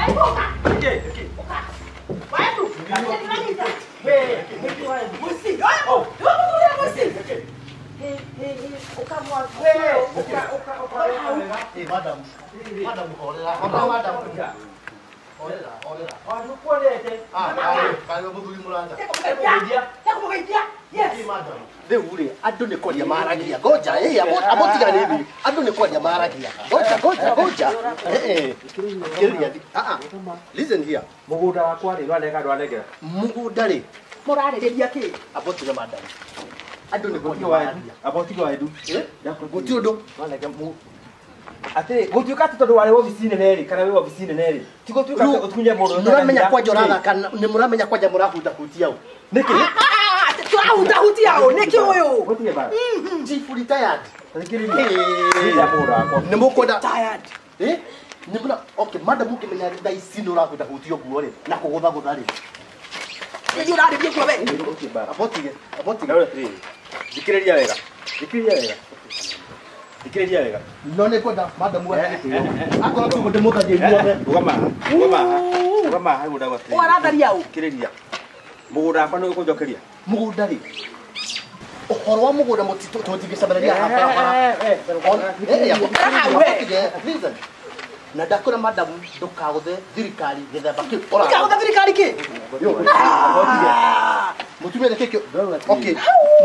Nĩkĩ? Nĩkĩ? We, nĩkĩ wa Edu? Oh. Nĩkĩ? We, ũka, ũka, ũka, ũka. Eh, madam. Madam, horera. Horera, madam. Horera, horera. Andũ kuonete. Ah, kaĩ mũthuri mũrata. Yes. Ĩ, madam. Rĩu rĩ, andũ nĩ kwaria maragia. Ngoja, ĩ, abotiga nĩ andũ nĩ kwaria maragia. Ngoja, ngoja, ngoja. Eh, eh. Thikĩrĩria. Ah, ah. Listen here. Mũgũnda wakwa rĩ, ndwanenga ndwanengera. Mũgũnda rĩ, Mũrarĩrĩria kĩ? abotiga madam. Andũ nĩ kwaria Abotiga wa Edu. maragia. Abotiga wa Edu. Eh? Gũtirĩ ũndũ. Ndwanenga mũ Atĩrĩ, gũtuĩka atĩ tondũ warĩ wobici nene rĩ, kana wĩ wobici nene rĩ, ti gũtuĩka atĩ ũtunye mũndũ ũtarĩ Mũramenya hinya. kwanja ũrathaka, nĩ mũramenya kwanja mũrahutahutia ũ. Nĩkĩ? Tũrahutahutia ũ? Nĩkĩ ũyũ? Gũtirĩ mbara. Chief retired. Thikĩrĩria. Nĩnja mũgũnda wakwa. Nĩ mũkwenda Tired. Eh? Nĩ mũra okay, madam ũngĩmenya thaa ici nĩ ũrahutahutia ũguo rĩ, na kũgũthagũtha rĩ. Nĩ ũrarĩria ũguo we? Gũtirĩ mbara. Abotige, abotige. Ndaũria atĩrĩrĩ, thikĩrĩria wega. Thikĩrĩria wega. Thikĩrĩria wega. No nĩ ngwenda madam wa gĩtĩo. Akorwo tugo ndĩmũtharie inyuothe. Rũgama haha. Rũgama haha. Rũgama haha nĩguo ndauga atĩrĩrĩ. Ũyũ aratharia ũ? Thikĩrĩria. Mũgũnda wakwa nĩ ũkũnjokeria. Mũgũnda rĩ. Ũhoro wa mũgũnda mũtitũ tũtingĩcemanĩria haha barabara. Eh, abotige, listen. Na ndakwĩra madam ndũkagũthe thirikari gĩthemba kĩu. Ndikagũtha thirikari kĩ? Mũtumia nĩkĩ kĩo? Okay,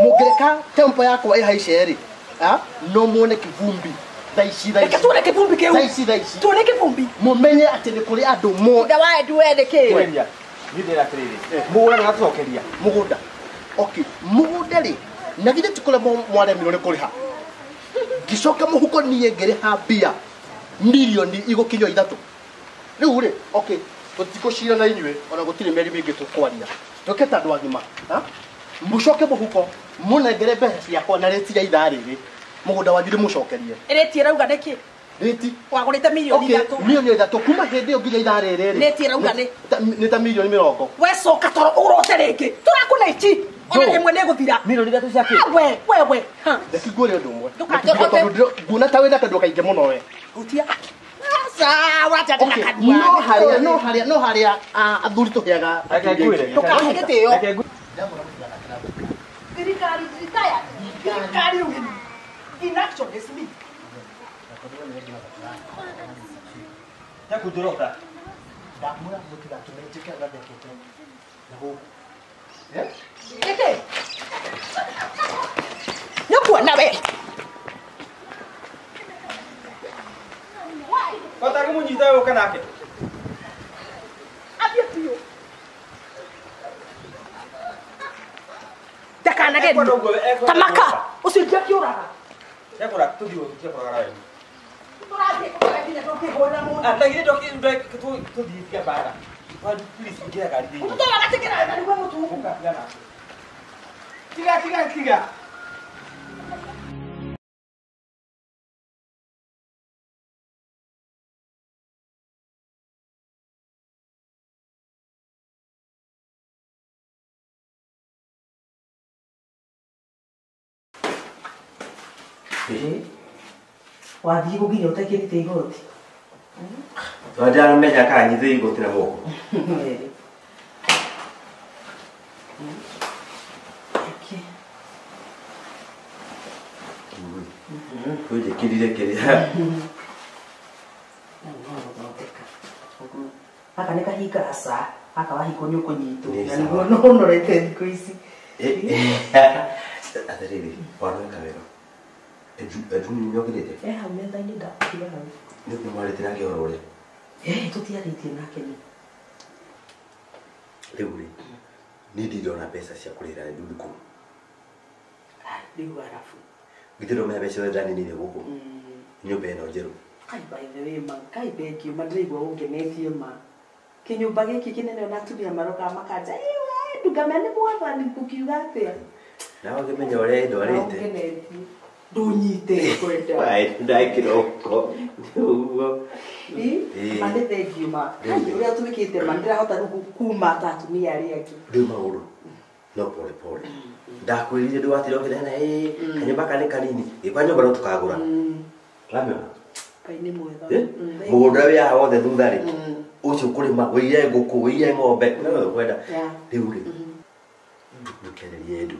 mũngĩreka tempo yakwa ĩhaice rĩ, ah, no muone kĩvumbi thaa ici thaa Reke ici. tuone kĩvumbi Thaa kĩu. ici thaa ici. Tuone kĩvumbi. Mũmenye atĩ nĩ kũrĩ andũ mo Ithe wa Edu we nĩkĩ? Thikĩrĩria. Niĩ ndĩra atĩrĩrĩ, mũgũnda nĩ ũratũcokeria. mũgũnda. Okay, mũgũnda rĩ, na githĩ ti kũrĩa mwaremirwo nĩ kũrĩha. Ngĩcoka mũhuko niĩ ngĩrĩha mbia mirioni igũkinyio ithatũ. Rĩu rĩ, okay, tũtikũcira na inyuĩ ona gũtirĩ mĩario mĩingĩ tũkwaria. Twĩke ta andũ agima. ha? Mũcoke mũhuko, mũnengere mbeca ciakwa na rĩti ya ithaa rĩrĩ. Mũgũnda wanyu ndĩmũcokerie. Rĩti ĩrauga nĩkĩ? Rĩti Wagũrĩte mirioni Okay, ithatũ. milioni ithatũ kuma hĩndĩ ĩyo nginya ithaa rĩrĩ rĩ. Rĩti ĩrauga nĩ? Nĩ ta milioni mĩrongo. We coka toro ũrote rĩngĩ. Tũrakũna ici. Ona Joe. rĩmwe nĩ ĩgũthira. Milioni ithatũ cia kĩ? We, we, we. Ha. Reke ngwĩre ũndũ ũmwe. Ndũkanjogote. Tondũ nguona ta wĩna kandũ kaingĩ mũno we. Hutia. Aca, ũratia Okay, na kanua. no harĩa no harĩa no harĩa athuri tũheaga Reke atumia ngwĩre. aingĩ. Ndũkahe gĩtĩo. Reke ngwĩre. Thirikari retired. Thirikari rĩu in action is me. Ndakũnjorota. Ndamwĩra mũtigatũme njĩke ũrĩa ndekĩte na gũkũ. Eh? Nĩkĩ? Nĩũkuona we. Ũtangĩmũnyita we ũka nake. Athiĩ biũ. Ndakanagerie. Ekwenda ũguo, ekwenda Tamaka. ũguo. Ũcio ingĩakĩũraga. Ekũra tũthiĩ ũthiĩ kũragara we. Tũrathiĩ kũrĩa nginya tũkĩhũrĩra mũndũ. Ah, ta githĩ tũthiĩ tiga mbara. Wandu, please, ingĩra ngari thĩinĩ. Mũtũra gatigĩra na nĩguo mũtu. Ũka, tiga nake. Tiga, tiga, tiga. Wathiĩ gũkinya ũtekĩrĩte igoti. Tondũ ndiramenya kana nyithe igoti na moko. Ũnjĩkĩrire kĩrĩa. Gaka nĩ kahinga aca gaka wahingwo nĩ ũkũnyitwo Nĩ na sawa. nĩguo no ũnorete thikũ ici. Atĩrĩrĩ, wanweka wega. Edu nĩokĩrĩte? E hau metha-inĩ ndakũtiga hau. Nĩ mwarĩte nake ũhoro ũrĩa? Eh, tũtiarĩtie nake nĩ. Rĩu rĩ, niĩ ndirona mbeca cia kũrĩhĩra Edu thukuru. Rĩu arabu. Githĩ ndũmenya mbeca ciothe ndaninire gũkũ nyũmba ĩno njerũ. Kai by the way ma, kai thengio ma ndĩraigua ũngenetie ma. Kĩnyũmba gĩkĩ kĩnene ona atumia marokaga makanja, "Ĩ we ndungamia nĩ mwathani ngũkiuga atĩa?" Nawe ũngĩmenya ũrĩa ĩndwarĩte. Ũngenetie. Ndũnyite kwenda. Waĩ, ndakĩroko. Nĩũguo. Ĩ, ma nĩ thengio ma. Kai ũrĩa twĩkĩte ma ndĩrahota rĩu kuma ta atumia arĩa angĩ. Rĩu maũndũ no pole pole. Ndakwĩrire ndũgatire ũkĩneana ĩ kanyũmba aka nĩ kanini. Gĩkwa nyũmba no tũkagũra. Ũramĩona? Ngai nĩ mwega. Mũgũnda ũrĩa wĩ haha wothe thutha rĩ, Ũcio kũrĩma wĩige ngũkũ wĩige ng'ombe no kwenda rĩu rĩ ndũkererie ndu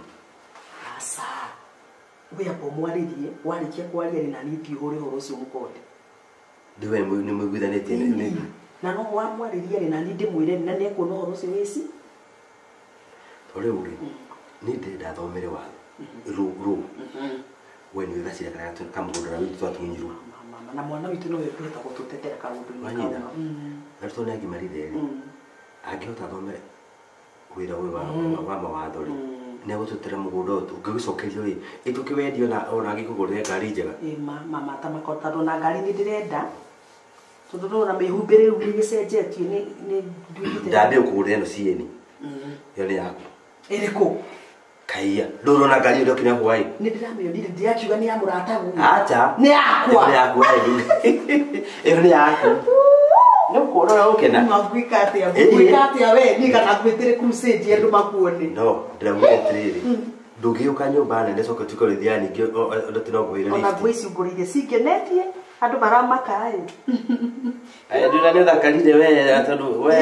aca we amba ũmwarĩrie warĩkia kwaria rĩ na niĩ thiĩ hũre ũhoro ũcio mũkonde ndĩwe nĩ mũiguithanĩtie na no wamwarĩria rĩ na niĩ ndĩmwĩre na nĩekuona ũhoro ũcio wĩci to rĩu rĩ niĩ ndĩrenda thomere watho rũ we nĩ wĩgacira karĩa kamũgũnda na witũ twatunyirwo na mwana witũ nowe ũkũhota gũtũtetera kaũndũ-inĩ kau na tondũ nĩ agimarire rĩ angĩhota thomere wĩra ũyũ wa mawatho rĩ nĩ agũtũtetera mũgũnda ũyũ ũngĩgũcokerio rĩ ĩtũkĩwendio na ona angĩkũgũrĩre ngari njega ĩ mama ta makotandũ na ngari nĩ ndĩrenda tondũ ndĩrona mĩhumbĩre rĩu nĩ ĩcenjetio nĩ nduĩkĩte ndambie ũkũgũrĩra ĩno cieni ĩyo nĩ yaku ĩrĩkũ kaiya ndũrona ngari ĩyo kinya hwaĩ nĩ ndĩramĩonire ndĩrakiuga nĩ ya mũrataguo acha nĩ yakwa nĩ yaku ĩyo nĩ yaku nĩ ũkuona ũrĩa ũkena ngwĩka atĩa ngwĩka atĩa we niĩ kana ngwĩtĩre crusade andũ makuone no ndĩramwĩra atĩrĩrĩ ndũngĩũka nyũmba nene coke ũtuĩke ũrĩthiaga ningĩ ndati no ngũhĩre ona lift nguo ici ngũrĩire cingenetie andũ maramaka ĩ ndũra nĩ ũthakarire we tondũ we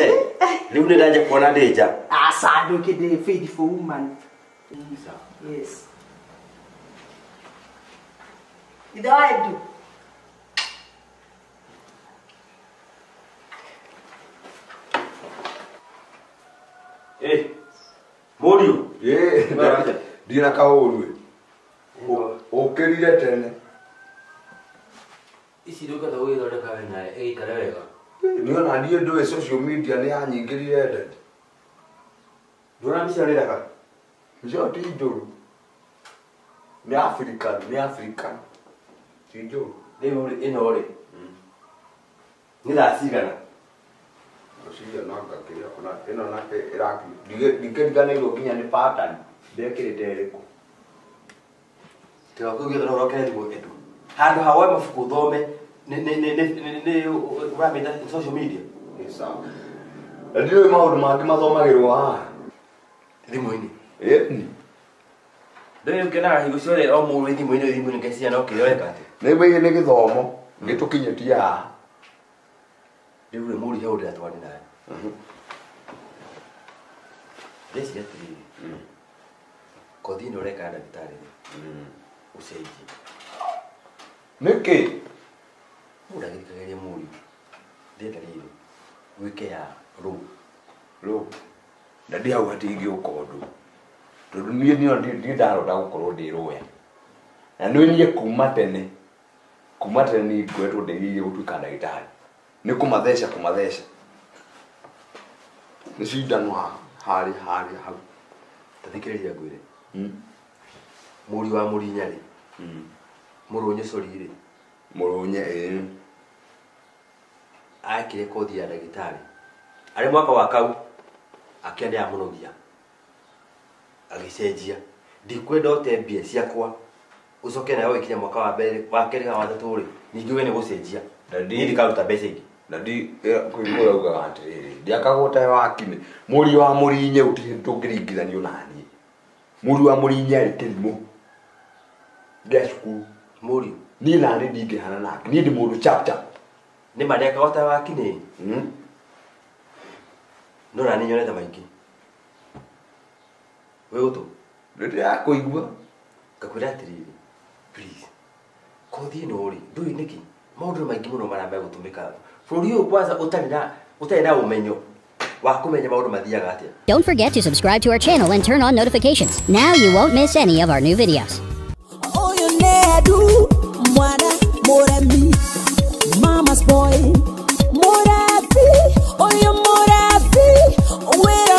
rĩu nĩ ndanja kuona ndĩ nja aca ndũkĩ ndĩ faithful woman. Yes. Ithe wa Edu. Mũriũ. Ndirĩ na kaũru ĩ. Ũkĩrire tene. Ici ndũngĩhota gũgĩthondeka we nawe ĩgĩikare wega. Niĩ ona niĩ ndũĩ social media nĩ yanyingĩrire ndani. Ndũrona mbica ĩyo nĩ thaka? Mbica ti njũru. Nĩ African, nĩ African. Ti njũru. Rĩu rĩ ĩno rĩ nĩ thaa cigana? Ngwĩciria no anga kĩrĩa ona ĩno nake ĩraki ndingĩriganĩirwo nginya nĩ pattern ndekĩrĩte ĩrĩkũ. Tiga kũigua ũhoro ũrokere thimũ Edu. Handũ ha woe mabuku ũthome nĩ ũramĩta social media. Nĩ sawa. Na ndiũĩ maũndũ mangĩ mathomagĩrwo haha. Thimũ-inĩ. Ĩni. Ndũĩ ũkenaga hingo ciothe o mũndũ wĩ thimũ-inĩ wĩ thimũ-inĩ ngeciria no kĩrĩa ũreka atĩa. Nĩ nĩ gĩthomo gĩtũkinyĩtie haha. Rĩu rĩ mũriũ hau ndĩratwarĩ nawe. Ndĩreciria atĩrĩrĩ kothi ĩno ũreka ya ndagĩtarĩ rĩ ũcenjie. Nĩkĩ? Mũndũ ndagĩthikagĩrĩria mũriũ. Ndĩrenda rĩrĩ wĩke ya rũ. Rũ. Na ndĩ hau hatingĩũka ũndũ. Tondũ niĩ niĩ ndarota gũkorwo ndĩ rũya. Na nĩ niĩ kuma tene niĩ ngoretwo ndĩrirĩirie gũtuĩka ndagĩtarĩ. Nĩ kũmatheca kũmatheca. Nĩ cindano haha harĩa harĩa hau. Ta thikĩrĩria ngwĩre. Mũriũ wa Mũrinya rĩ Mũrũnye cori rĩ Mũrũnye ĩ akire kothi ya ndagĩtarĩ arĩ mwaka wa kau akĩenda ya mũnogia agĩcenjia ndikwenda ũte mbia ciakwa ũcoke nawe ũgĩkinya mwaka wa mbere wa kerĩ kana wa gatatũ rĩ ningĩ we nĩ gũcenjia niĩ ndikaruta mbeca ingĩ na ndi kũigua ũraugaga atĩrĩrĩ ndiakagwo ta wakinĩ mũriũ wa Mũrinye gũtirĩ ndũngĩringithanio na niĩ mũriũ wa Mũrinye arĩ kĩrimũ gĩa cukuru mũriũ niĩ nani ndingĩhana nake niĩ ndĩ mũndũ chapter nĩ ma ndiakagwo ta wakinĩ no na nĩ nyonete maingĩ wĩ gũtũ ndĩrakũigua ngakwĩra atĩrĩrĩ please kothi ĩno rĩ ndũĩ nĩkĩ maũndũ maingĩ mũno marĩa megũtũmĩka bũrũri ũyũ kwanza ũtarĩ na ũmenyo wa kũmenya maũndũ mathiaga atĩa. Don't forget to subscribe to our channel and turn on notifications. Now you won't miss any of our new videos. Mama's boy, Moravi, oh you Moravi, where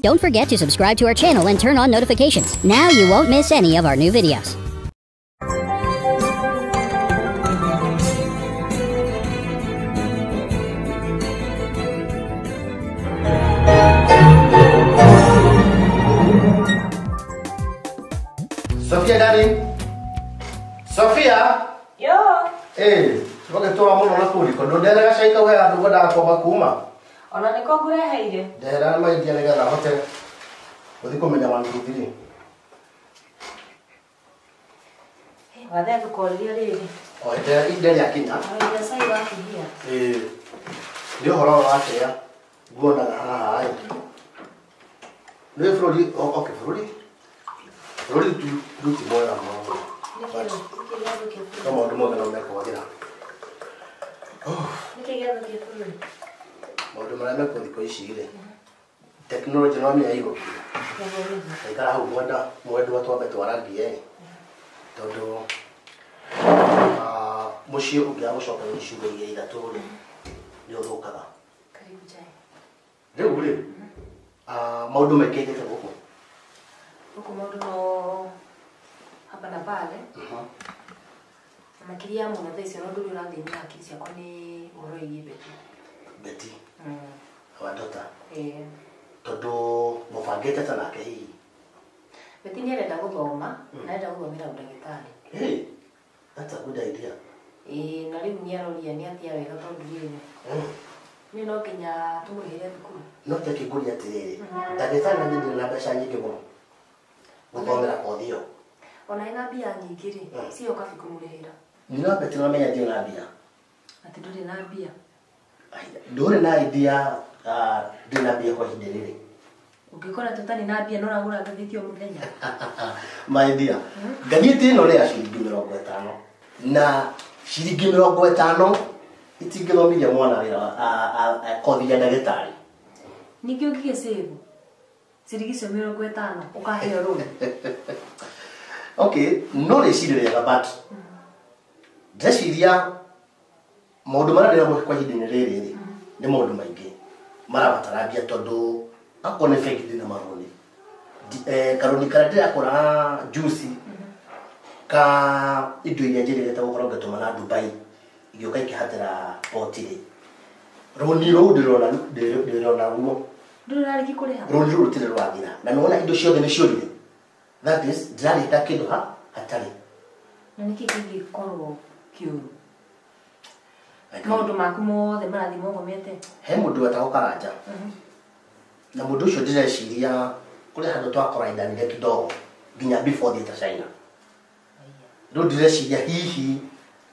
Don't forget to subscribe to our channel and turn on notifications. Now you won't miss any of our new videos. Sophia, darling. Sophia. Yo. Eh, tuge muno na kuri kondo ndera gacai kau he andu ngwendaga kwamba kuma. Ona niko ngureheire. Ndehera maindia nigetha hote guthi kumenya 1 2 3. Wathe ngukoririe riri. O ite inde rĩa kinya. Aya cai wakinyia. Ĩĩ. Nĩ ũhoro wa kĩrĩa nguonaga haha ĩ. Nĩ bũrũri okay bũrũri. Bũrũri tu ti mwega mũno. No maũndũ mothe no mekwagĩra. Nĩkĩ gĩathũkia bũrũri? Maũndũ marĩa mekwo thikũ ici rĩ. Tekinoronjĩ no nĩ yaigũkire. Ikara hau mwenda mwendwa twambe twaragie tondũ mũciĩ ũngĩaga gũcokanĩria ciugo igĩrĩ ithatũ rĩ nĩ ũthũkaga. Karibu chai. Rĩu rĩ maũndũ mekĩte gũkũ? Gũkũ maũndũ no hapa na pale. Na makĩria mũno thaa ici ona ũndũ ũrĩa ũrathĩnia hakiri ciakwa nĩ ũhoro wĩgiĩ Betty. Betty? Our daughter? Ĩĩ. Tondũ mũbangĩte ta nake hihi? Betty nĩ arenda gũthoma na arenda gũthomera ũndagĩtarĩ. Hey, that's a good idea. Ĩĩ, na rĩu nĩ aroria nĩ atĩa wega tondũ rĩrĩ nĩ no nginya tũmũrĩhĩre thukuru. No ta kĩngũria atĩrĩrĩ, ndagĩtarĩ na niĩ na mbeca nyingĩ mũno gũthomera kothi ĩyo. Ona ĩna mbia nyingĩ rĩ, ciyo kabi kũmũrĩhĩra. Nĩ no Betty no menya ndirĩ na mbia. Atĩ ndũrĩ na mbia? Ndũrĩ na idea ndĩ na mbia kwa ihinda rĩrĩ. Ũngĩkora tũtarĩ na mbia no ũragũra ngathĩti o mũthenya. My dear, ngathĩti ĩno nĩ ya ciringi 50 na ciringi 50 itingĩthomithia mwana wĩra kothi ya ndagĩtarĩ. Ningĩ ũngĩgĩcĩbu ciringi icio 50 ũkaheo rũni. Okay, no rĩciria rĩega but ndĩreciria maũndũ marĩa ndĩramo kwa ihinda-inĩ rĩrĩ rĩ nĩ maũndũ maingĩ marabatara mbia tondũ akorwo nĩ bengi ndĩna marũni karũni karĩa ndĩrakora juice ka indo iria njĩrĩgĩte gũkorwo ngĩtũma na Dubai igĩũka ikĩhatĩra poti rĩ rũni rũu ndĩrona ruo. Ndũrĩ ũrarĩkia kũrĩha? Rũni rũu rũtirĩ rwathira na nĩwona indo ciothe nĩ ciũrire. That is ndĩrarĩhĩra kĩndũ hatarĩ. Na nĩkĩ kĩngĩkorwo kĩũru? Maũndũ maku mothe marathiĩ mogomete? He mũndũ wetagwo Karanja. Na mũndũ ũcio ndĩreciria kũrĩ handũ twakoraindanire kidogo nginya before thiĩte China. Rĩu ndĩreciria hihi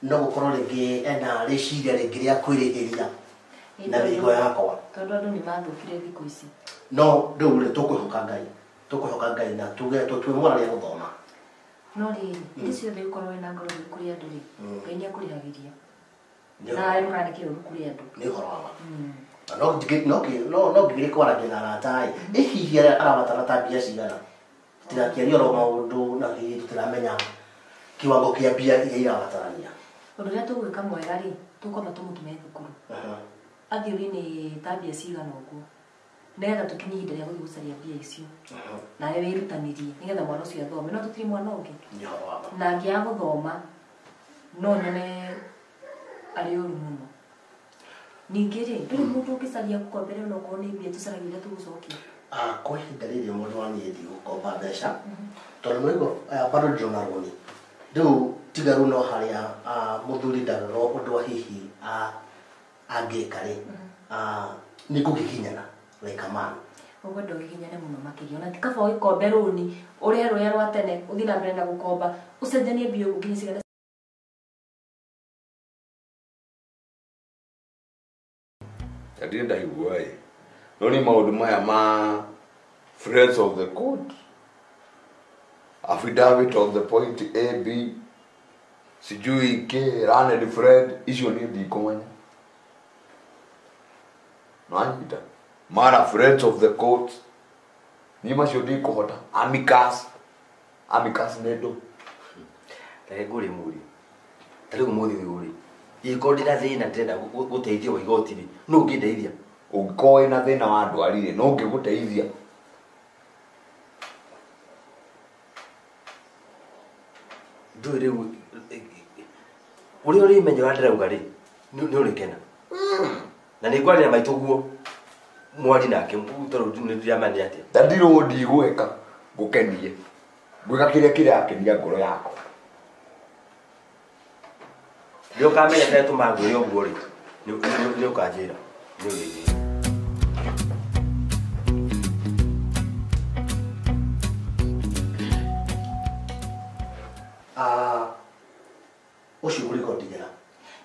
no gũkorwo rĩngĩ ena rĩciria rĩngĩ rĩa kwĩrĩhĩria na mĩrigo yakwa. Tondũ andũ nĩ mathũkire thikũ ici. No rĩu rĩ tũkwĩhoka Ngai. Tũkwĩhoka Ngai na tuge tũtue mwana rĩa gũthoma. No rĩrĩ, hĩndĩ ciothe ũkorwo wĩna ngoro njũru kũrĩ andũ rĩ, Ngai nĩ akũrĩhagĩria. Na ndũkane kĩũru kũrĩ andũ. Nĩ ũhoro wa ma. No ngĩgerie kwaragia na arata ĩ hihi arabatara ta mbia cigana. Tũtigakĩarie oro maũndũ na hihi tũtiramenya kiwango kĩa mbia iria irabatarania. Ũndũ ũrĩa tũgwĩka mwega rĩ, tũkwamba tũmũtũme thukuru. Athiĩ ũrie nĩ ta mbia cigana ũguo nĩgetha tũkinye ihinda rĩa gũthiĩ gũcaria mbia icio. Nawe wĩrutanĩrie nĩgetha mwana ũcio athome. No tũtirĩ mwana ũngĩ. Nĩ ũhoro wa ma. Na angĩaga gũthoma no nyone arĩ ũru mũno. Ningĩ rĩ, ndũrĩ mũndũ ũngĩcaria gũkombera ona okorwo nĩ mbia tũcaragia ũrĩa tũgũcokia. Kwa ihinda rĩrĩ mũndũ wa niĩ ndigũkomba mbeca tondũ nĩwaigua bado ndĩrona rũni. Rĩu tiga rĩu no harĩa mũthuri ndagaga ũndũ wa hihi angĩka rĩ nĩ ngũgĩkinyana like a man. Ũkwenda ũgĩkinyane mũno makĩria ona ti kaba ũgĩkombe rũni ũrĩhe rũrĩa rwa tene ũthiĩ na mbere na gũkomba ũcenjanie mbia ũguo nginya cigane. Ndirĩ ndaigua ĩ no nĩ maũndũ maya ma friends of the court, affidavit of the point A B sijui K learned friend icio niĩ ndikũmenya. Nĩwanyita? Mara friends of the court niĩ macio ndikũhota. Amicus, amicus nĩ ndũ. Reke ngũrie mũriũ. Ta rĩu ũmũthĩ ũyũ rĩ, ingĩkorwo ndĩna thĩna ndĩrenda gũteithio wa igoti rĩ, nũ ũngĩndeithia? Ũngĩkorwo wĩna thĩna wa ndwari rĩ, no ngĩgũteithia. Ndũĩ rĩu ũrĩa ũrĩmenya ũrĩa ndĩrauga rĩ, nĩ ũrĩkena. Na nĩ ngwaria maitũ guo mwari nake tondũ nĩ ndiramenya atĩa. Na ndirĩ ũũ ndigwĩka ngũkenie. Ngwĩka kĩrĩa kĩrakenia ngoro yakwa. Nĩ ũkamenya kĩrĩa tũmaga ngwĩre ũguo rĩ, nĩ ũkanjĩra. Nĩ ũrĩnjĩra. Ũcio mũrigo ndigĩra.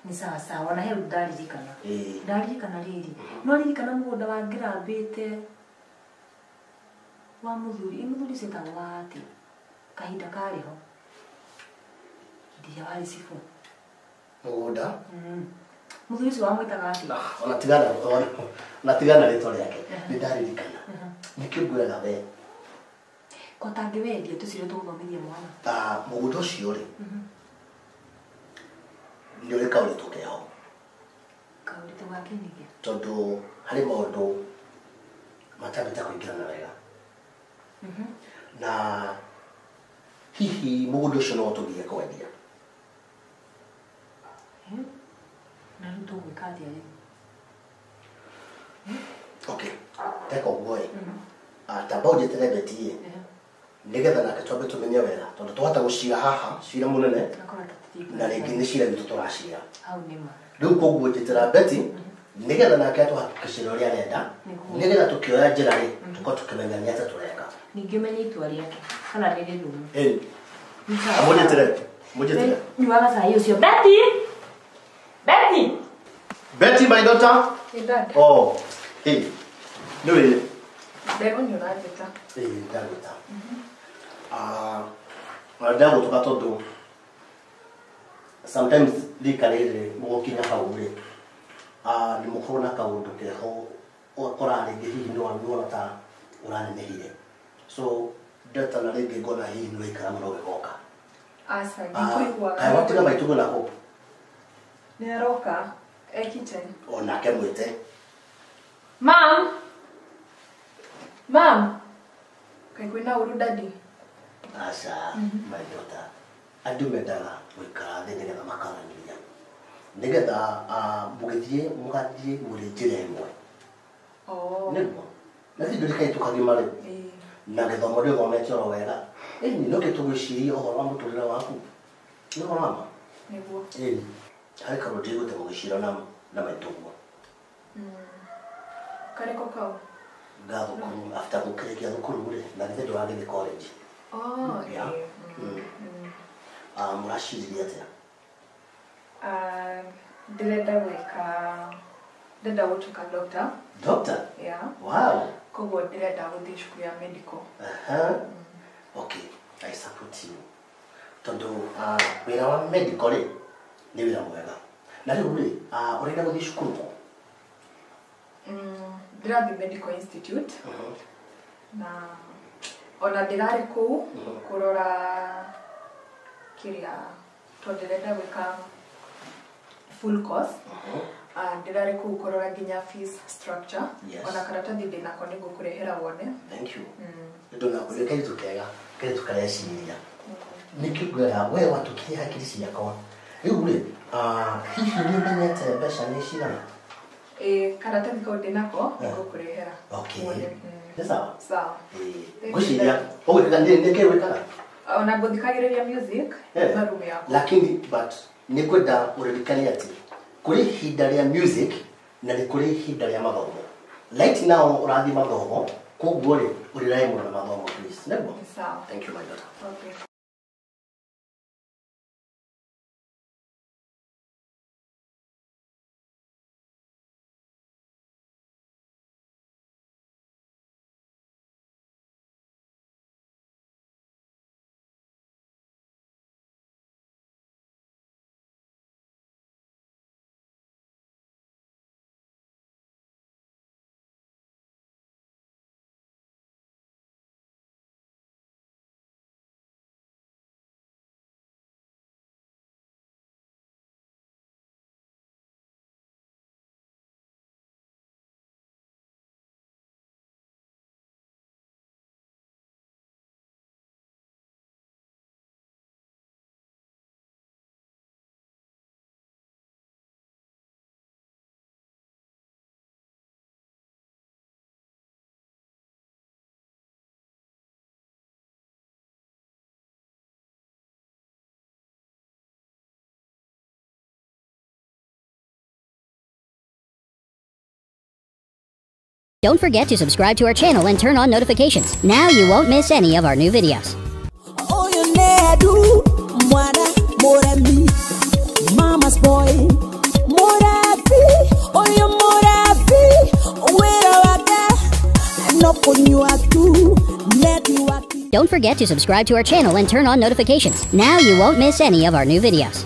Nĩ sawa sawa na he ndaririkana. Ndaririkana rĩrĩ. No ririkana mũgũnda wa ngĩrambĩte wa mũthuri. Ĩ mũthuri ũcio etagwo wa atĩa? Kahinda karĩ ho. Hĩndĩ ĩrĩa warĩ cibũ. Mũgũnda? Mũthuri ũcio wamwĩtaga atĩa? Ona tigana rĩtwa rĩake. Nĩ ndaririkana. Nĩkĩo ngwĩraga we. Ko tangĩwendia tũcire tũgũthomithia mwana. Mũgũnda ũcio rĩ. Nĩ ũrĩ kaũritũ keho. Kaũritũ ga kĩnĩkĩ? Tondũ harĩ maũndũ matambĩte kũingĩrana wega. Na hihi mũgũnda ũcio no ũtũgirie kwendia. Na rĩu tũgwĩka atĩa rĩu? Okay, teka ũguo ĩ. Tamba ũnjĩtĩre Betty ĩ. Nĩgetha nake twambe tũmenye wega tondũ twahota gũcira haha cira mũnene na rĩngĩ nĩ cira witũ tũracira. Hau nĩ ma. Rĩu koguo njĩtĩra Betty nĩgetha nake atũhakikicĩre ũrĩa arenda nĩgetha tũkĩoya njĩra rĩ tũkorwo tũkĩmenya nĩ atĩa tũreka. Ningĩ ũmenye itua rĩake kana nĩ rĩrũmu. Ĩni. Mũnjĩtĩre. Mũnjĩtĩre. Nyuaga cai ũcio. Betty! Betty! Betty my daughter. Hey dad. Oh, hey. Nĩ Ndego nĩ ũranjĩta. Ĩĩ ndagwĩta. Ndagũtũka tondũ sometimes rika rĩrĩ mũgũkinya hau rĩ nĩ mũkorwo na kaũndũ keho ũgakora rĩngĩ hihi nĩ wona ta ũranenehire. So ndetana rĩngĩ ngona hihi nĩ ũraikara mũno ũgĩgoka. Aca, ndikũiguaga. Kaĩ watiga maitũguo nako? Nĩ aroka e kitchen. Onake mwĩte. Mam! Mam! Kaĩ kwĩna ũru daddy? Aca, my daughter. Andũ mendaga gũikara thĩ nĩgetha makaranĩria. Nĩgetha mũgĩthiĩ mũgathiĩ mũrĩ njĩra ĩmwe. Nĩguo. Na ithuĩ ndũrĩ tũkagima rĩu. Na gĩthomo ndĩthomete oro wega. Ĩni no kĩ tũgwĩciria ũhoro wa mũtũrĩre waku. Nĩ ũhoro wa ma? Nĩguo. Ĩni. Harĩ kaũndũ ndĩgũte mũgĩcira na maitũguo. Karĩkũ kau? Ga thukuru after gũkĩrĩkia thukuru rĩ na githĩ ndũragĩthiĩ college. Oh, yeah. Mũraciririe atĩa? Ndĩrenda gwĩka ndĩrenda gũtuĩka doctor. Doctor? Yeah. Wow. Koguo ndĩrenda gũthiĩ cukuru ya medical. Okay, I support you. Tondũ wĩra wa medical rĩ nĩ wĩra mwega. Na rĩu rĩ ũrenda gũthiĩ cukuru kũ? Ndĩrathiĩ Medical Institute. Na ona ndĩrarĩ kũu kũrora kĩrĩa tondũ ndĩrenda gwĩka full course. Ndĩrarĩ kũu kũrora nginya fees structure. Ona karatathi ndĩnako nĩngũkũrehera wone. Thank you. Nĩ kairĩtu kega, kairĩtu kareciria. Nĩkĩo ngwĩraga we watukirie hakiri ciakwa. Rĩu rĩ hihi nĩ ũmenyete mbeca nĩ cigana? Karatathi kau ndĩnako nĩngũkũrehera. Okay. Nĩ sawa? Sawa. Ngwĩciria ũgwĩkaga nĩ kĩ wĩkaga? Ona ngũthikagĩrĩria music na room yakwa. Lakini but nĩ ngwenda ũririkane atĩ kũrĩ ihinda rĩa music na nĩ kũrĩ ihinda rĩa mathomo. Right now ũrathiĩ mathomo, koguo rĩ ũrĩrae mũno na mathomo please. Nĩguo? Sawa. Thank you my daughter. Okay. Don't forget to subscribe to our channel and turn on notifications. Now you won't miss any of our new videos. Oh, you Don't forget to subscribe to our channel and turn on notifications. Now you won't miss any of our new videos.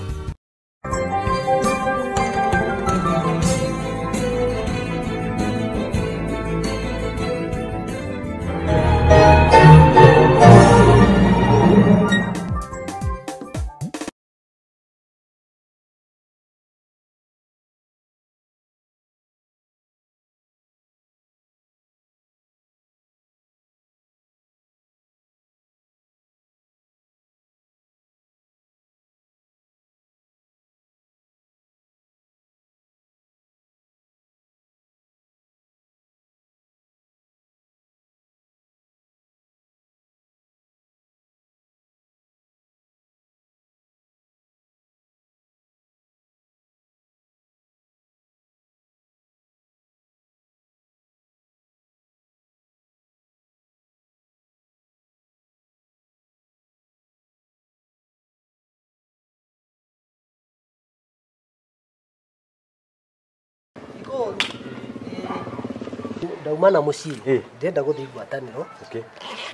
Ndauma na muciĩ ndĩrenda gũthiĩ ngwatanĩro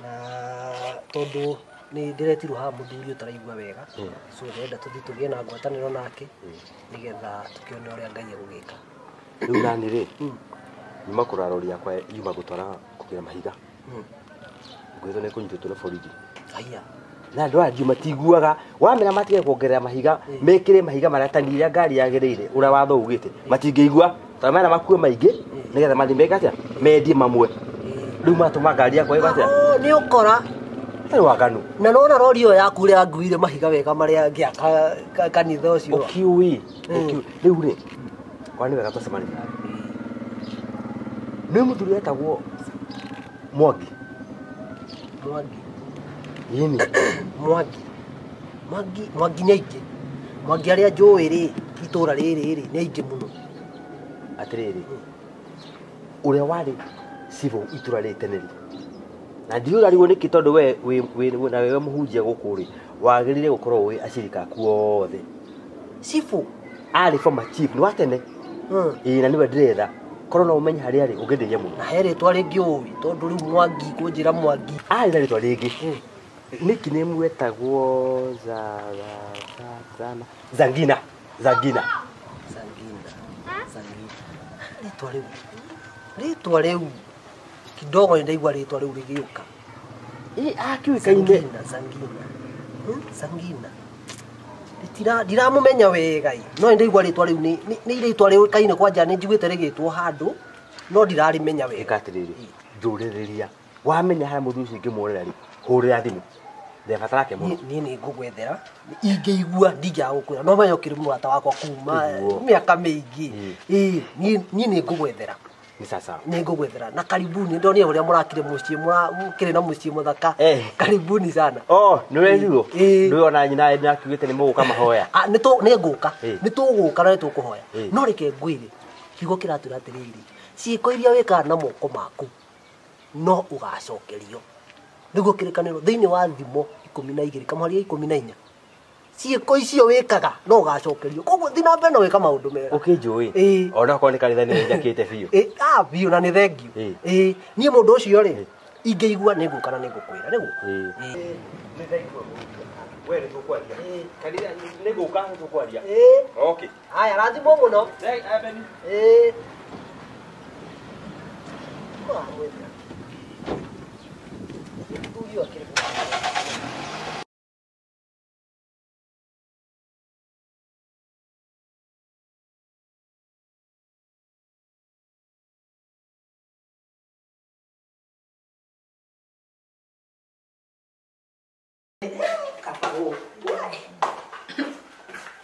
na tondũ nĩ ndĩretirwo haha mũthuri ũtaraigua wega, so ndĩrenda tũthiĩ tũgĩe na ngwatanĩro nake nĩgetha tũkĩone ũrĩa Ngai egũgĩka. Rĩu nani rĩ, nyuma kũrora rori yakwa yuma gũtwara kũgĩra mahiga, ngwĩrwo nĩ kũnyitĩtwo nĩ borithi. Aya. Na andũ aya matiguaga wamera matige kuongerera mahiga mekĩre mahiga marĩa tani iria ngari yagĩrĩire ũrĩa watho ugĩte matingĩigua tondũ mena makue maingĩ nĩgetha mathiĩ meke atĩa mendie mamwe rĩu matũma ngari yakwa ĩgo atĩa nĩ ũkora nĩ waganu na nona rori ĩyo yaku ũrĩa yanguire mahiga wega marĩa ngĩaka kanitha ũcio ũkiũĩ rĩu rĩ kwa nĩ wega twacemania nĩ mũthuri wetagwo Mwangi. Mwangi Yini? Mwangi. Mwangi, Mwangi nĩ aingĩ. Mwangi arĩa njũĩ rĩ, itũra rĩrĩ rĩ, nĩ aingĩ mũno. Atĩrĩrĩ, ũrĩa warĩ cibũ itũra rĩrĩ tene rĩ, na ndiũĩ ũrarigwo nĩkĩ tondũ we wĩ na wewe mũhunjia gũkũ rĩ, wagĩrĩire gũkorwo ũĩ acirika aku othe. Cibũ? Arĩ former chief, nĩ wa tene. Ĩĩ na nĩwe ndĩretha. Korwo no ũmenye harĩa arĩ, ũngĩndeithia mũno. Na he rĩtwa rĩngĩ ũĩ, tondũ rĩu Mwangi kũnjĩra Mwangi. Arĩ na rĩtwa rĩngĩ. Nickname wetagwo Zangina. Zangina. Zangina. Zangina. Rĩtwa rĩu. Rĩtwa rĩu. Kidogo nĩ ndaigua rĩtwa rĩu rĩgĩũka. Ĩ akĩũĩkaine. Zangina, Zangina. Zangina. Ndiramũmenya wega ĩ. No nĩ ndaigua rĩtwa rĩu nĩ rĩtwa rĩũĩkaine kwanja nĩ njiguĩte rĩgĩtwo handũ no ndirarĩmenya wega. Ĩka atĩrĩrĩ, njũrĩrĩria. Wamenya harĩa mũthuri ũcio ingĩmuonera rĩ, hũrĩra thimũ. Ndĩrabatara ke mũno. Niĩ nĩ ngũgwethera ingĩigua ndingĩaga gũkwĩra no menya ũkĩrĩ mũrata wakwa kuma mĩaka mĩingĩ. Ĩĩ niĩ nĩ ngũgwethera. Nĩ sawa. Nĩ ngũgwethera na karibuni ndonire ũrĩa mũrakire mũciĩ mũkĩrĩ na mũciĩ mũthaka. Karibuni sana. Oh, nĩ ũrerirwo? Ndũĩ ona nyina nĩ akiugĩte nĩ mũgũka mahoya. Nĩ ngũka. Nĩ tũgũka na nĩ tũkũhoya. No reke ngwĩre kiugo kĩratwĩra atĩrĩrĩ, ciĩko iria wĩkaga na moko maku no ũgacokerio. Nĩguo kĩrĩkanĩro thĩinĩ wa thimo 12 kamũhari 14 ciĩko icio wĩkaga no ũgacokerio. Koguo thiĩ na mbere na gwĩka maũndũ mega. Ũkĩnjũĩ ona okorwo nĩ kanitha nĩ njakĩte biũ. Biũ na nĩ thengiũ. Niĩ mũndũ ũcio rĩ ingĩigua nĩ ngũka na nĩ ngũkwĩra nĩguo. Nĩ thengiũ we nĩ tũkwaria. Kanitha nĩ ngũka nĩ tũkwaria. Okay. Haya rathimwo mũno.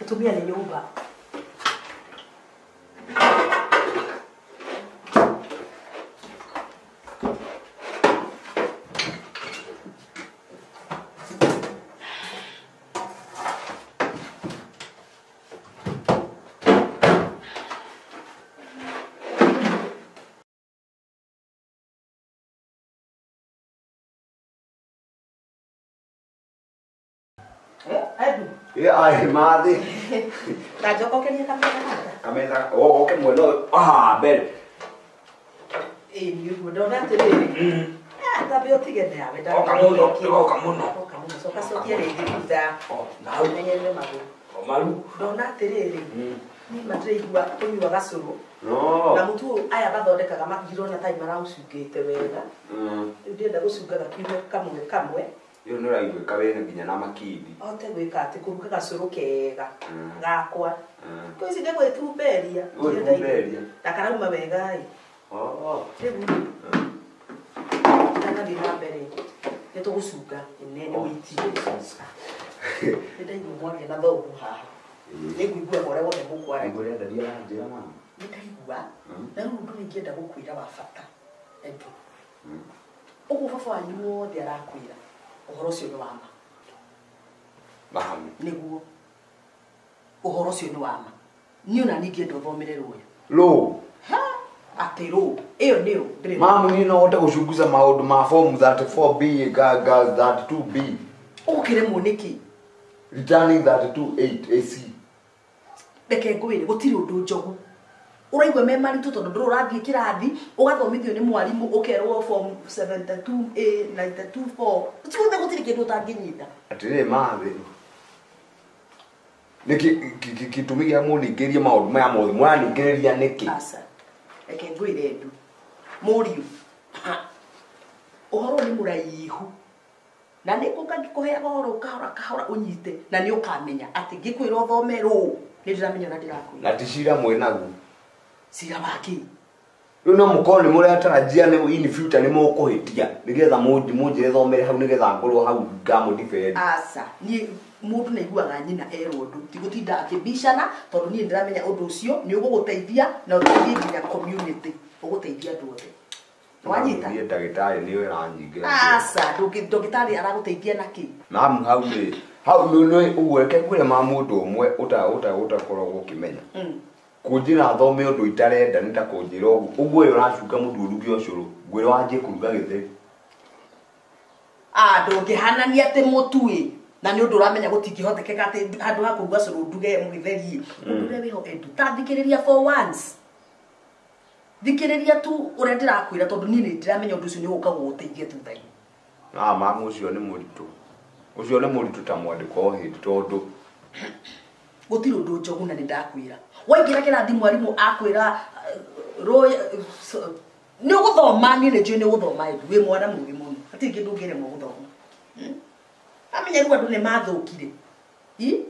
Atumia nĩ nyũmba. Ai mathi. Ndajokokeria kamera gaka. Kamera oke mwena ah mbere. Ĩ nĩguo ndona atĩrĩrĩ. Tambe ũtige nawe Oka mũno, ndĩroka mũno. Oka mũno coka cokia rĩngĩ thutha. O, na hau. Menyerere magũrũ. O maru. Ndona atĩrĩrĩ, niĩ ma ndĩraigua kũnyua gacũrũ. No. Na mũtu ũyũ aya mathondekaga ndĩrona ta maraũcungĩte wega. Rĩu ndĩrenda gũcunga gakiume kamwe kamwe. Ĩyo nĩ ũraiguĩka wĩna nginya na makindi. Ahote gwĩka atĩ kũruga gacũrũ kega gakwa. Kũ ici nĩ gwĩtumberia. Gwĩtumberia. Na karauma wega ĩ. Oh. Rĩu itanathiĩ na mbere nĩ tũgũcunga ĩnene wĩitie. Nĩ ndaigua mwaria na thoguo haha. Nĩ ngũiguaga ũrĩa wothe mũkwaragia. Nĩ ũrĩa ndaria aranjĩra mama. Nĩ ndaigua. Na rĩu ũndũ ingĩenda gũkwĩra wa bata. Edu. Ũguo baba wanyu wothe arakwĩra ũhoro ũcio nĩ wa ma. Mamu. Nĩguo. Ũhoro ũcio nĩ wa ma. Niĩ ona niĩ ingĩenda ũthomere rũĩ. Rũ. Atĩ rũ. Ĩyo nĩyo ndĩrĩ. Mamu niĩ no hote gũcunguza maũndũ ma form 34B ga 32B. Ũgũkĩremwo nĩkĩ? Returning 32.8 AC. Reke ngwĩre gũtirĩ ũndũ njogu. Ũraigua me maritũ tondũ ndũrĩ ũrathiĩ kĩrathi ũgathomithio nĩ mwarimũ ũkerwo form 72A 92.4. Ciothe gũtirĩ kĩndũ ũtangĩnyita. Atĩrĩrĩ mathĩ. Nĩkĩ gĩtũmi gĩa mũningĩrie maũndũ maya mothe mũraningĩrĩria nĩkĩ? Aca. Reke ngwĩre Edu. Mũriũ. Ũhoro nĩ mũraihu. Na nĩ ngũka ngĩkũheaga ũhoro kahora kahora ũnyite na nĩ ũkamenya atĩ ngĩkwĩra ũthome rũ nĩ ndĩramenya ũrĩa ndĩrakwĩra. Na ti cira mwĩnaguo. Cira wa kĩ? Rĩu no mũkorwo nĩ mũratarajia nĩ in future nĩ mũkũhĩtia nĩgetha mũnjĩre thomere hau nĩgetha ngorwo hau ngamũdefend. Aca, niĩ mũndũ nĩ aiguaga nyina erwo ũndũ ti gũtinda akĩbicana tondũ niĩ ndĩramenya ũndũ ũcio nĩ ũgũgũteithia na ũteithie nginya community ũgũteithia andũ othe. Wanyita? Niĩ ndagĩtarĩ nĩwe ĩranyingĩra. Aca, ndagĩtarĩ aragũteithia na kĩ? Mamu hau rĩ, hau nĩ ũguo reke ngwĩre ma mũndũ ũmwe ũtakoragwo ũkĩmenya. Kũnjĩra thome ũndũ itarenda nĩ ta kũnjĩra ũguo ũguo ũyũ ũracunga mũtu ũruge ũcũrũ ngwĩre wanjie kũruga gĩtheri. Ah, ndũngĩhanania atĩ mũtu ĩ na nĩ ũndũ ũramenya gũtingĩhotekeka atĩ handũ ha kũruga cũrũ nduge mũgĩtheri. Ũndũ ũrĩa wĩho Edu, ta thikĩrĩria for once. Thikĩrĩria tu ũrĩa ndĩrakwĩra tondũ niĩ nĩ ndĩramenya ũndũ ũcio nĩ ũgũka gũgũteithia thutha-inĩ. Ah, mamu ũcio nĩ mũritũ. Ũcio nĩ mũritũ ta mwandĩko o hĩndĩ tondũ gũtirĩ ũndũ njogu na nĩ ndakwĩra. Waingĩra kĩrathi mwarimũ akwĩra rũĩ nĩ ũgũthoma niĩ nĩ njũĩ nĩ ũgũthoma Edu wĩ mwana mũũgĩ mũno. Hatirĩ kĩndũ ũngĩremwo gũthoma. Amenya rĩu andũ nĩ mathũkire.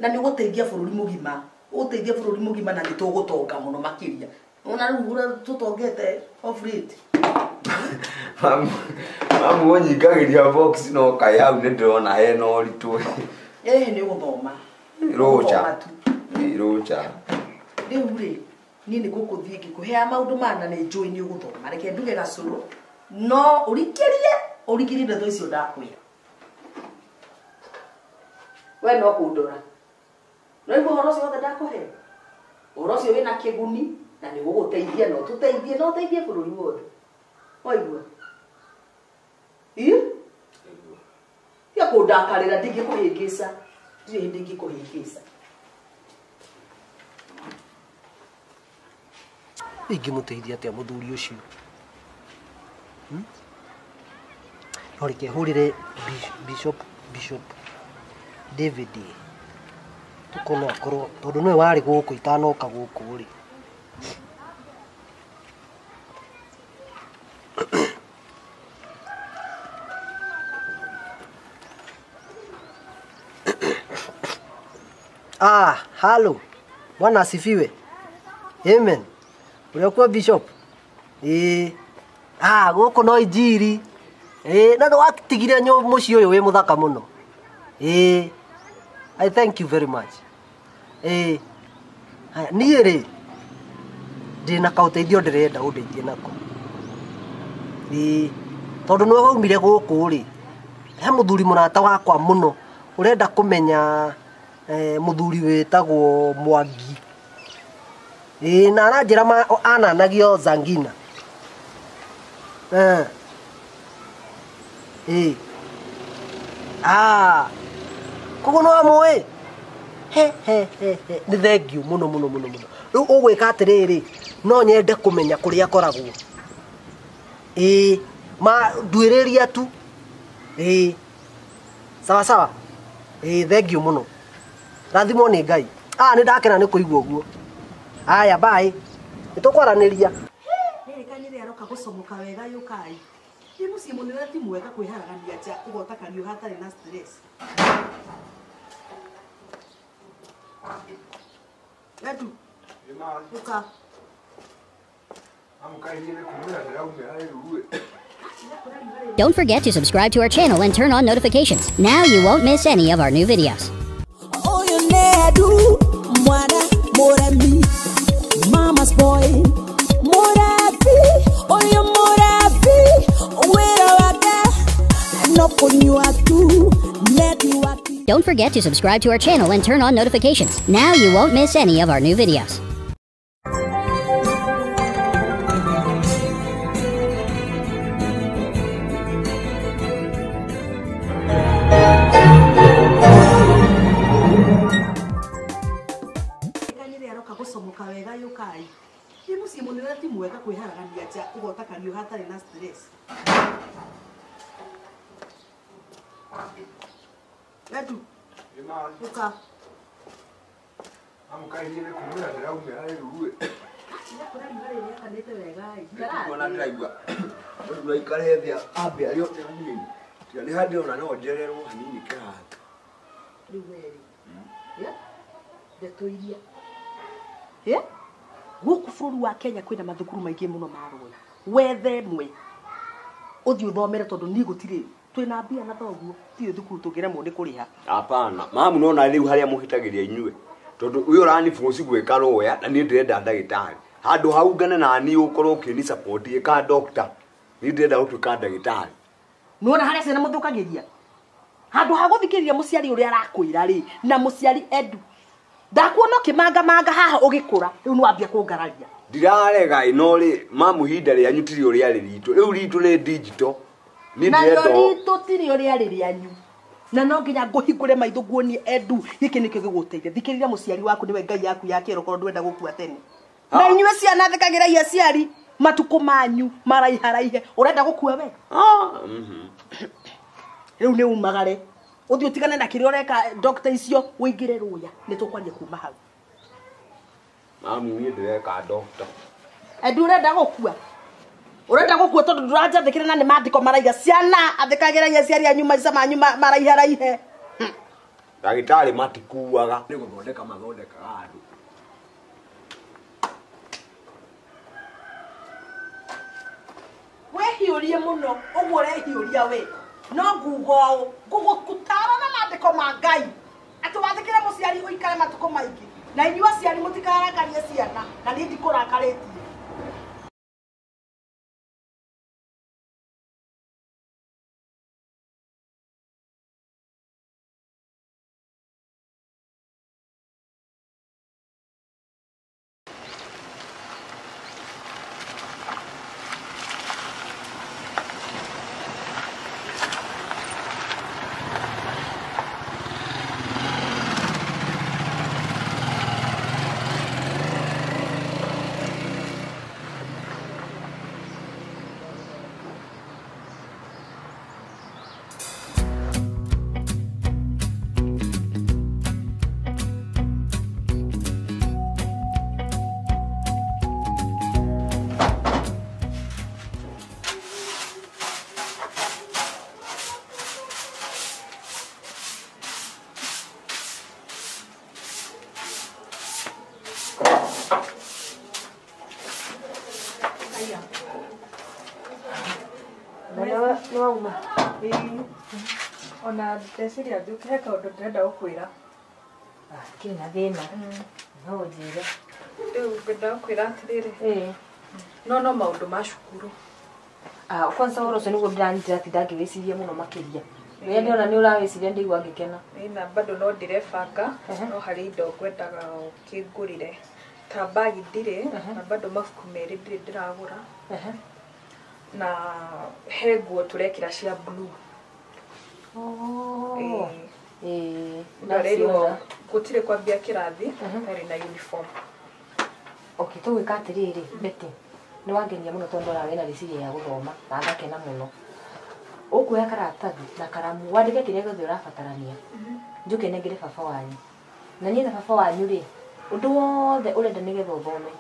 Na nĩ ũgũteithia bũrũri mũgima. Ũgũteithia bũrũri mũgima na nĩ tũgũtonga mũno makĩria. Ona rĩu ũrĩa tũtongete off rate. Mamu ũnyingagĩria box no kaĩ hau nĩ ndĩrona hena ũritũ. Ĩĩ nĩ ũgũthoma. Rũcha. Rũcha. Rĩu rĩ, niĩ nĩ gũkũthiĩ ngĩkũheaga maũndũ maya na nĩ njũĩ nĩ ũgũthoma. Reke nduge gacũrũ no ũrikĩrie ndeto icio ndakwĩra. We no kũndora. No igua ũhoro ũcio wothe ndakũhe. Ũhoro ũcio wĩna kĩguni na nĩ ũgũgũteithia na ũtũteithie na ũteithie bũrũri wothe. Waigua? Ĩ? Tiga kũndakarĩra ndingĩkũhĩngĩca. Ndirĩ hĩndĩ ingĩkũhĩngĩca. Ingĩmũteithia atĩa mũthuri ũcio? No reke hũrĩre Bishop David tukono akorwo tondũ nĩwe warĩ gũkũ itanoka gũkũ rĩ. Ah, halo. Bwana asifiwe. Amen. Ũrĩa Bishop? Ah, gũkũ no injiri. Na nĩ watigire mũciĩ ũyũ wĩ mũthaka mũno. I thank you very much. Haya, niĩ rĩ ndĩna kaũteithio ndĩrenda ũndeithie nako. Tondũ nĩwe waumire gũkũ rĩ, he mũthuri mũrata wakwa mũno ũrenda kũmenya mũthuri wĩtagwo Mwangi. Na aranjĩra ananagio Zangina. Ah, koguo nĩ wamũĩ? He he he he, nĩ thengiũ mũno mũno mũno mũno. Rĩu ũgwĩka atĩrĩrĩ, no nyende kũmenya kũrĩa akoragwo. Ma nduĩrĩria tu. Ĩĩ. Sawa sawa. Ĩĩ thank you mũno. Rathimwo nĩ Ngai. Ah nĩ ndakena nĩ kũigua ũguo. Aya bye. Nĩ tũkwaranĩria. Rĩrĩ kanyĩrĩ aroka gũcomoka wega yũkai. Nĩ mũciĩ mũnene ti mwega kwĩharagania nja ũgota kariũ hatarĩ na stress. Edu. Ũka. Don't forget to subscribe to our channel and turn on notifications. Now you won't miss any of our new videos. Mama's boy, Don't forget to subscribe to our channel and turn on notifications. Now you won't miss any of our new videos. Edu. Ũka. Gũkũ bũrũri wa Kenya kwĩna mathukuru maingĩ mũno ma rũĩ. Wethe ĩmwe ũthiĩ ũthomere tondũ niĩ gũtirĩ twĩna mbia na thoguo tirĩ thukuru tũngĩremwo nĩ kũrĩha. Hapana, mamu nona rĩu harĩa mũhĩtagĩria inyuĩ tondũ ũyũ ũraniboci gwĩka rũya na niĩ ndĩrenda ndagĩtarĩ handũ hau ngane na niĩ ũkorwo ũkĩni support ĩka doctor niĩ ndĩrenda gũtuĩka ndagĩtarĩ. Nĩwona harĩa ciana mũthũkagĩria handũ ha gũthikĩrĩria mũciari ũrĩa arakwĩra rĩ na mũciari Edu ndakuona ũkĩmangamanga haha ũgĩkũra rĩu nĩwambia kũngararia. Ndirarega ĩno rĩ mamu ihinda rĩanyu tirĩ ũrĩa rĩ ritũ rĩu ritũ rĩ digital. Na ritũ tirĩ ũrĩa rĩ rĩanyu na no nginya ngũhingũre maitho nguonie Edu gĩkĩ nĩkĩo gĩgũteithia. Thikĩrĩria mũciari waku nĩwe Ngai yaku ya kĩero korwo ndwenda gũkua tene. Na inyuĩ ciana thikagĩrai aciari matukũ manyu maraiharaihe. Ũrenda gũkua we? Rĩu nĩ umagare ũthiĩ ũtigane na kĩrĩa ũreka doctor icio ũingĩre rũya nĩ tũkwaria kuma hau. Mamu niĩ ndĩreka doctor. Edu ũrenda gũkua? Ũrenda gũkua tondũ ndũranjathĩkĩra na nĩ maandĩko maraiga ciana athĩkagĩrai aciari anyu maica manyu maraiharaihe. Ndagĩtarĩ matikuaga nĩ gũthondeka mathondekaga andũ. Wĩhiũrie mũno ũguo ũrehiũria we no nguga ũũ ngũgũtara na maandĩko ma Ngai atĩ wathĩkĩre mũciari ũikare matukũ maingĩ na inyuĩ aciari mũtikarakarie ciana na niĩ ndikũrakarĩtie. Ona ndeciria nduke he kaũndũ ndĩrenda gũkwĩra. Hatirĩ na thĩna. No ũnjĩre. Rĩu ngwenda gũkwĩra atĩrĩrĩ. No maũndũ ma cukuru. Kwanza ũhoro ũcio nĩguo ndĩranyitĩra atĩ ndangĩwĩciria mũno makĩria. Rĩrĩa ndĩrona nĩ ũrawĩciria ndĩigua ngĩkena. Na bado no ndĩrebanga no harĩ indo ngwendaga ũkĩngũrĩre. Ta mbagi ndirĩ na bado mabuku merĩ ndirĩ ndĩragũra. Na he nguo tũrekĩra cia blue. Ndarĩrwo gũtirĩ kwambia kĩrathi tarĩ na uniform. Okay, tũgwĩka atĩrĩrĩ Betty. Nĩ wangenia mũno tondũ ndona wĩna rĩciria rĩa gũthoma na ngakena mũno. Ũkuoya karatathi na karamu wandĩke kĩrĩa gĩothe ũrabatarania. Njũke nengere baba wanyu. Na niĩ na baba wanyu rĩ, ũndũ wothe ũrenda nĩgetha ũthome,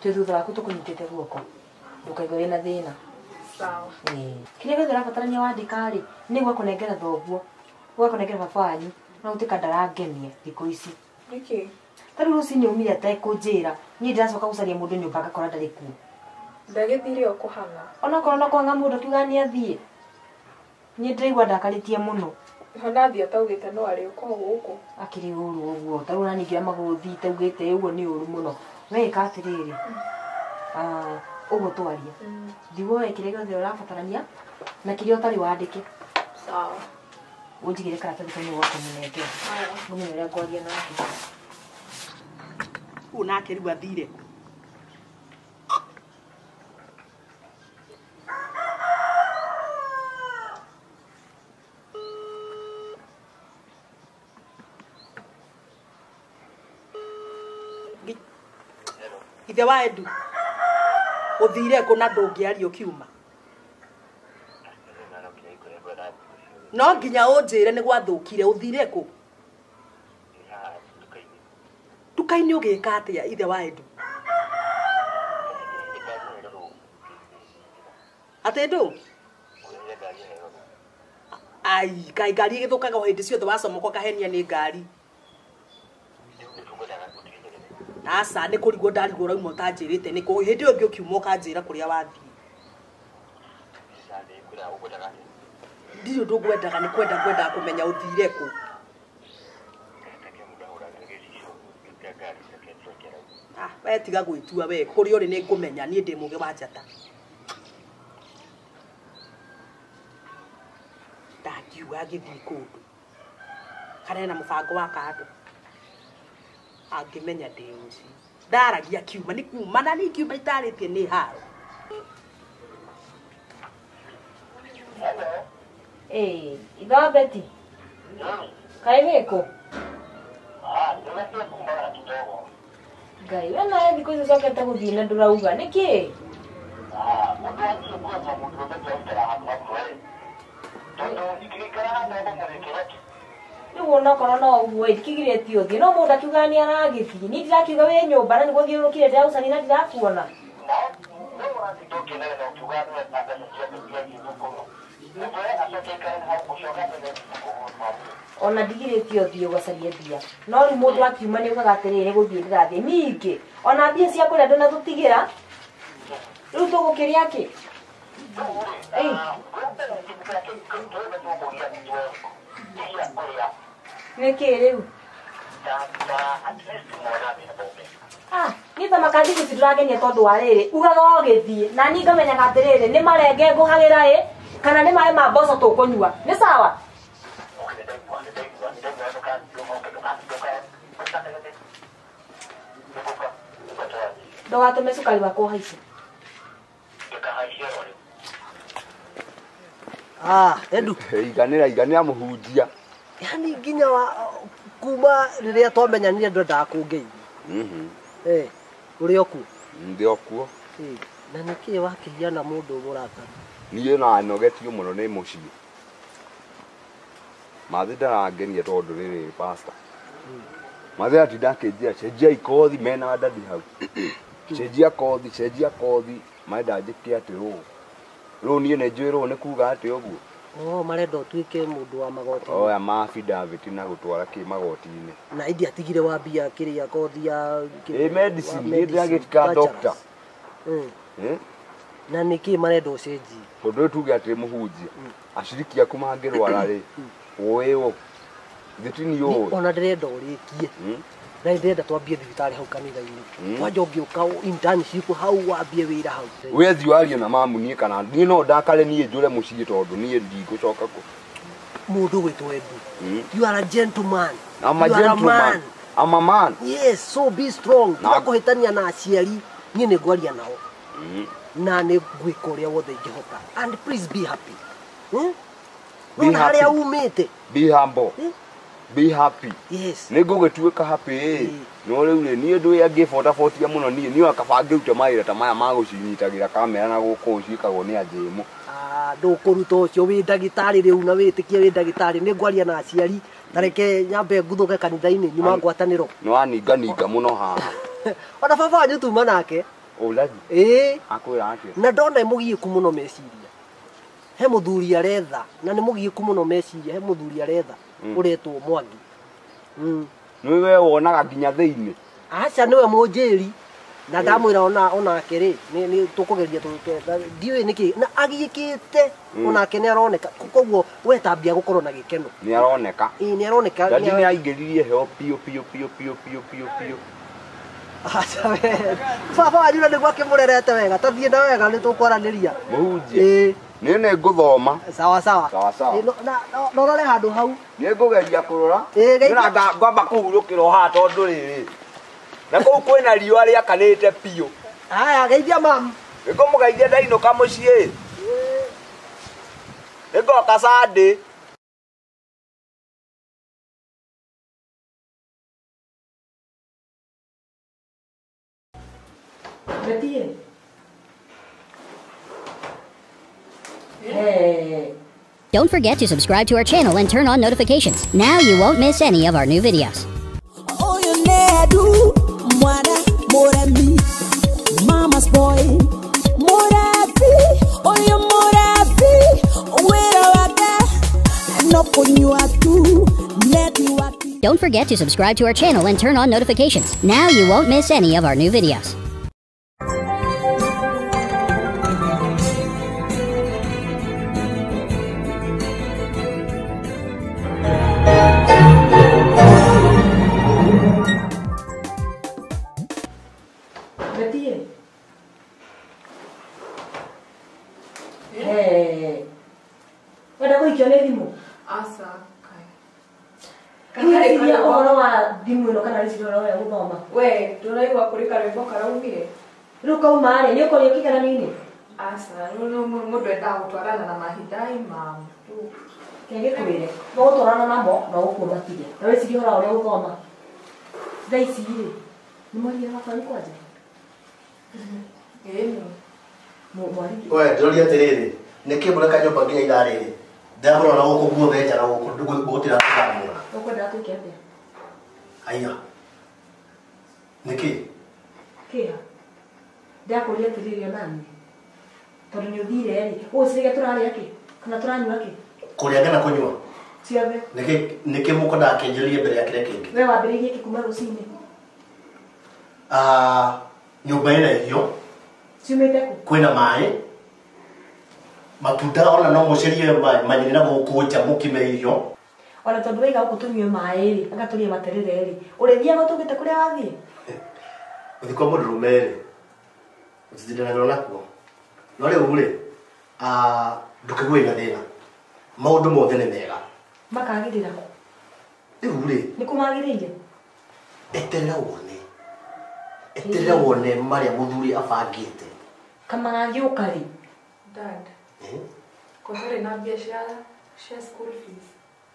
twĩ thutha waku tũkũnyitĩte guoko. Ndũkaigue wĩna thĩna. Sawa. Kĩrĩa gĩothe ũrabatarania wandĩka rĩ, nĩ gwakũnengera thoguo, gwakũnengera baba wanyu, na gũtuĩka ndarangenia thikũ ici. Nĩkĩ? Ta rĩu rũcinĩ umire atekũnjĩra, niĩ ndĩracoka gũcaria mũndũ nyũmba ngakora ndarĩ kuo. Ndagĩthire o kũhang'a. Onakorwo no kũhang'a mũndũ akiuga nĩ athiĩ. Niĩ ndĩraigua ndakarĩtie mũno. Hona athiĩ ataugĩte no arĩũka o gũkũ. Akĩrĩ ũru ũguo, ta rĩu ũraningira magũrũ thiĩ itaugĩte ũguo nĩ ũru mũno. We ĩka atĩrĩrĩ, ũguo twaria. Thiĩ woe kĩrĩa gĩothe ũrabatarania na kĩrĩa ũtarĩ wandĩke. Sawa. Ũnjigĩre karatathi kau nĩguo gakũmũnengera. Ngũmenya ũrĩa ngwaria nake. Ũyũ nake rĩu athire kũ? Ithe wa Edu, ũthire kũ na ndũngĩaria ũkiuma? No nginya ũnjĩre nĩ gwathũkire, ũthire kũ? Nduka-inĩ ũgĩka atĩa ithe wa Edu? Atĩ ndũ? Ai, kaĩ ngari ĩgĩthũkaga o hĩndĩ ciothe wacomoka ũkahenia nĩ ngari. Aca nĩ kũrigwo ndarigwo ũrauma ũtanjĩrĩte nĩ kũ hĩndĩ ĩyo ĩngĩ ũkiuma ũkanjĩra kũrĩa wathiĩ. Ndirĩ ũndũ ngwendaga nĩ kwenda ngwendaga kũmenya ũthire kũ. Ah, we tiga gwĩtua we kũrĩa ũrĩ nĩ ngũmenya niĩ ndĩ mũgĩ wa njata. Ndangiuga ngĩthiĩ kũndũ kana ena mũbango wa kando angĩmenya ndĩ ũci. Ndaragia kiuma nĩ kuma na niĩ kiuma itarĩtie nĩ haro. Ithe wa Betty. Kaĩ wĩ kũ? Ngai, we nawe thikũ ici ũcokete gũthiĩ na ndũrauga nĩkĩ? Rĩu onakorwo no ũguo ĩ, ndikĩgirĩtie ũthiĩ no mũndũ akiugaga nĩ aragĩthiĩ. Niĩ ndirakiuga wĩ nyũmba na nĩ gũthiũrũrũkire ndĩragũcaria na ndirakuona. Ona ndigirĩtie ũthiĩ ũgacarie mbia. No rĩu mũndũ akiuma nĩ ugaga atĩrĩrĩ nĩ gũthiĩ ndĩrathiĩ. Ningĩ ona mbia cia kũrĩa ndũnatũtigĩra. Rĩu tũgũkĩrĩa kĩ? Nĩkĩ rĩu? Ah, niĩ ta makandigu ici ndũrangenia tondũ wa rĩrĩ ugaga ũgĩthiĩ na niĩ ngamenyaga atĩrĩrĩ nĩ marenge ngũhagĩra ĩ kana nĩ maĩ ma mboco tũkũnyua. Nĩ sawa? Ndũgatũme cukari wakwa ũhaice. Ah, Edu. Iganĩra iganĩra mũhunjia. Yani nginya wa kuma rĩrĩa twamenyanire ndwendaga kũngeithia. Ũrĩ o kuo? Ndĩ o kuo. Na nĩkĩĩ wakĩhiana mũndũ mũrakaru? Niĩ na nogetio mũno nĩ mũciĩ. Mathĩ ndarangenia tondũ rĩrĩ pastor. Mathĩ atinda akĩnjĩra cenjia ikothi mena ndadi hau. Cenjia kothi, cenjia kothi, marenda njĩke atĩ rũũ. Rũũ niĩ nĩ njũĩ rũũ nĩ kuga atĩ ũguo. Oh, marenda ũtuĩke mũndũ wa magoti. Oya ma affidavit na gũtwara kĩ magoti-inĩ. Na indi atigire wambia kĩrĩa kothi ya ĩ medicine, niĩ ndĩragĩtuĩka doctor. Na nĩkĩ marenda ũcenjie? Tondũ rĩu tuge atĩ mũhunjia, aciriki aku mangĩrwara rĩ, ũĩ ũ? Ithuĩ ti niĩ ũĩ. Ona ndĩrenda ũrĩkie. Na ndĩrenda twambie thibitarĩ hau kanitha-inĩ. Kwanja ũngĩũka internship hau wambie wĩra hau. We thiĩ warie na mamu niĩ kana niĩ no ndakare niĩ njũre mũciĩ tondũ niĩ ndigũcoka kũ. Mũndũ ũgwĩtwo Edu. You are a gentleman. I'm a gentleman. I'm a man. Yes, so be strong. Tiga kũhĩtania na aciari, niĩ nĩ ngwaria nao. Na nĩ ngwĩka ũrĩa wothe ingĩhota. And please be happy. Be Nona harĩa happy. umĩte. Be humble. Be happy. Yes. Nĩ ngũgĩtuĩka happy. No rĩu rĩ niĩ ndũĩ angĩbotabotia mũno niĩ niĩ kaba ngĩrute mawĩra ta maya ma gũcinyitagĩra kamera na gũkũ ciĩkagwo nĩ anjĩmũ. Ndũkũruta ũcio wĩ ndagĩtarĩ rĩu na wĩtĩkie wĩ ndagĩtarĩ nĩ ngwaria na aciari ta reke nyambe nguthũke kanitha-inĩ nyuma ngwatanĩro. Nĩ waninganinga mũno haha. Ona baba wanyu tuma nake. Ũrathi. Ĩĩ. Akwĩra atĩa? Na ndona mũgiĩku mũno meciria. He mũthuri aretha na nĩ mũgiĩku mũno meciria he mũthuri aretha ũretwo Mwangi. Nĩ we wonaga nginya thĩinĩ. Aca nĩwe mũnjĩri na ndamwĩra onake rĩ nĩ tũkũgeria tũgetha ndiũĩ nĩkĩ na agiĩkĩte onake nĩ aroneka koguo we tambia gũkorwo na gĩkeno. Nĩ aroneka. Ĩĩ nĩ aroneka. Dadi nĩ aingĩririe heo piũ piũ piũ piũ piũ piũ piũ. Aca we baba wanyu na nĩguo akĩmũrerete wega ta thiĩ na wega nĩ tũkwaranĩria. Mũhunjia. Ĩĩ. Niĩ nĩ ngũthoma. Sawa sawa. Sawa sawa. Na ũrore handũ hau. Nĩ ngũgeria kũrora. Ĩĩ na ngwamba kũhurũkĩrwo haha tondũ rĩrĩ. Na kũu kwĩna riũa rĩakanĩte piũ. Haya geithia mamu. Nĩngũmũgeithia ndainũka mũciĩ. Nĩngoka Sunday. Betie. Hey. Don't forget to subscribe to our channel and turn on notifications. Now you won't miss any of our new videos. Mama's boy, Don't forget to subscribe to our channel and turn on notifications. Now you won't miss any of our new videos. We, ndũraigua kũrĩ karwĩmbo karaumire? Rĩu kauma rĩ, nĩ ũkorio kĩgeranio-inĩ? Aca, rĩu mũndũ endaga gũtwarana na mahinda mamu. Reke ngĩkwĩre, mũgũtwarana namo na ũguo matige. Na wĩcirie ũhoro wa ũrĩa ũgũthoma. Thaa ici rĩ, nĩ mwaria baba wanyu kwanja? Ĩĩ. Mwarĩrie. We, ndĩroria atĩrĩrĩ, nĩkĩ mũreka nyũmba nginya ithaa rĩrĩ? Ndĩramũrora gũkũ guothe nja na gũkũ gũtirĩ ndĩramũona. Ũkwendaga twĩke atĩa? Haiya. Nĩkĩ? Kĩha. Ndakũria atĩrĩrĩ ona niĩ. Tondũ nĩ ũthire rĩ, ũgwĩciria tũrarĩa kĩ? Kana tũranyua kĩ? Kũrĩa kana kũnyua? Ciothe. Nĩkĩ mũkwendaga kĩnjĩrĩrie mbere ya kĩrĩa kĩngĩ? We wambĩrĩirie kĩ kuma rũcinĩ? Nyũmba ĩna irio. Ciumĩte kũ? Kwĩna maĩ. Matunda ona no mũcerie manyeni na gũkũ nja mũkime irio. Ona tondũ waiga gũkũ tũnyue maĩ rĩ, anga tũrĩe materere rĩ, ũrĩthiaga ũtũngĩte kũrĩa wathiĩ? Gũthiĩ kwa mũndũrũme rĩ, ũtitindanagĩrwo nakuo. No rĩu rĩ, ndũkĩgue na thĩna. Maũndũ mothe nĩ mega. Makagĩrĩra kũ? Rĩu rĩ, Nĩ kũmagĩrĩire? Eterera wone. Eterera wone marĩa mũthuri abangĩte. Kamagagĩũka rĩ? Dad. Ko ndũrĩ na mbia cia school fees?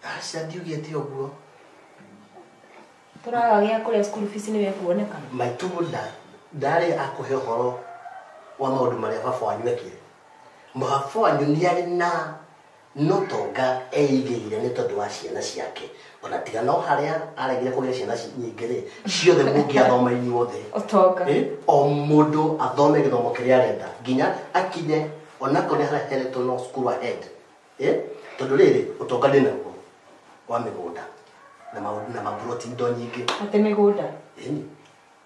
Aca ndiugĩte ũguo. Tũraga gĩa kũrĩa school fees nĩ wekuonekana. Maitũ ndarĩ akũhe ũhoro wa maũndũ marĩa baba wanyu ekire. Baba wanyu nĩ arĩ na ũtonga eigĩire nĩ tondũ wa ciana ciake. Ona tiga no harĩa aregire kũgĩa ciana nyingĩ rĩ, ciothe mũngĩathoma inyuothe. Ũtonga. O mũndũ athome gĩthomo kĩrĩa arenda nginya akinye onakorwo nĩ harĩa heretwo no school ahead. Tondũ rĩrĩ ũtonga ndĩ naguo wa mĩgũnda na maburoti indo nyingĩ. Atĩ mĩgũnda? Ĩni.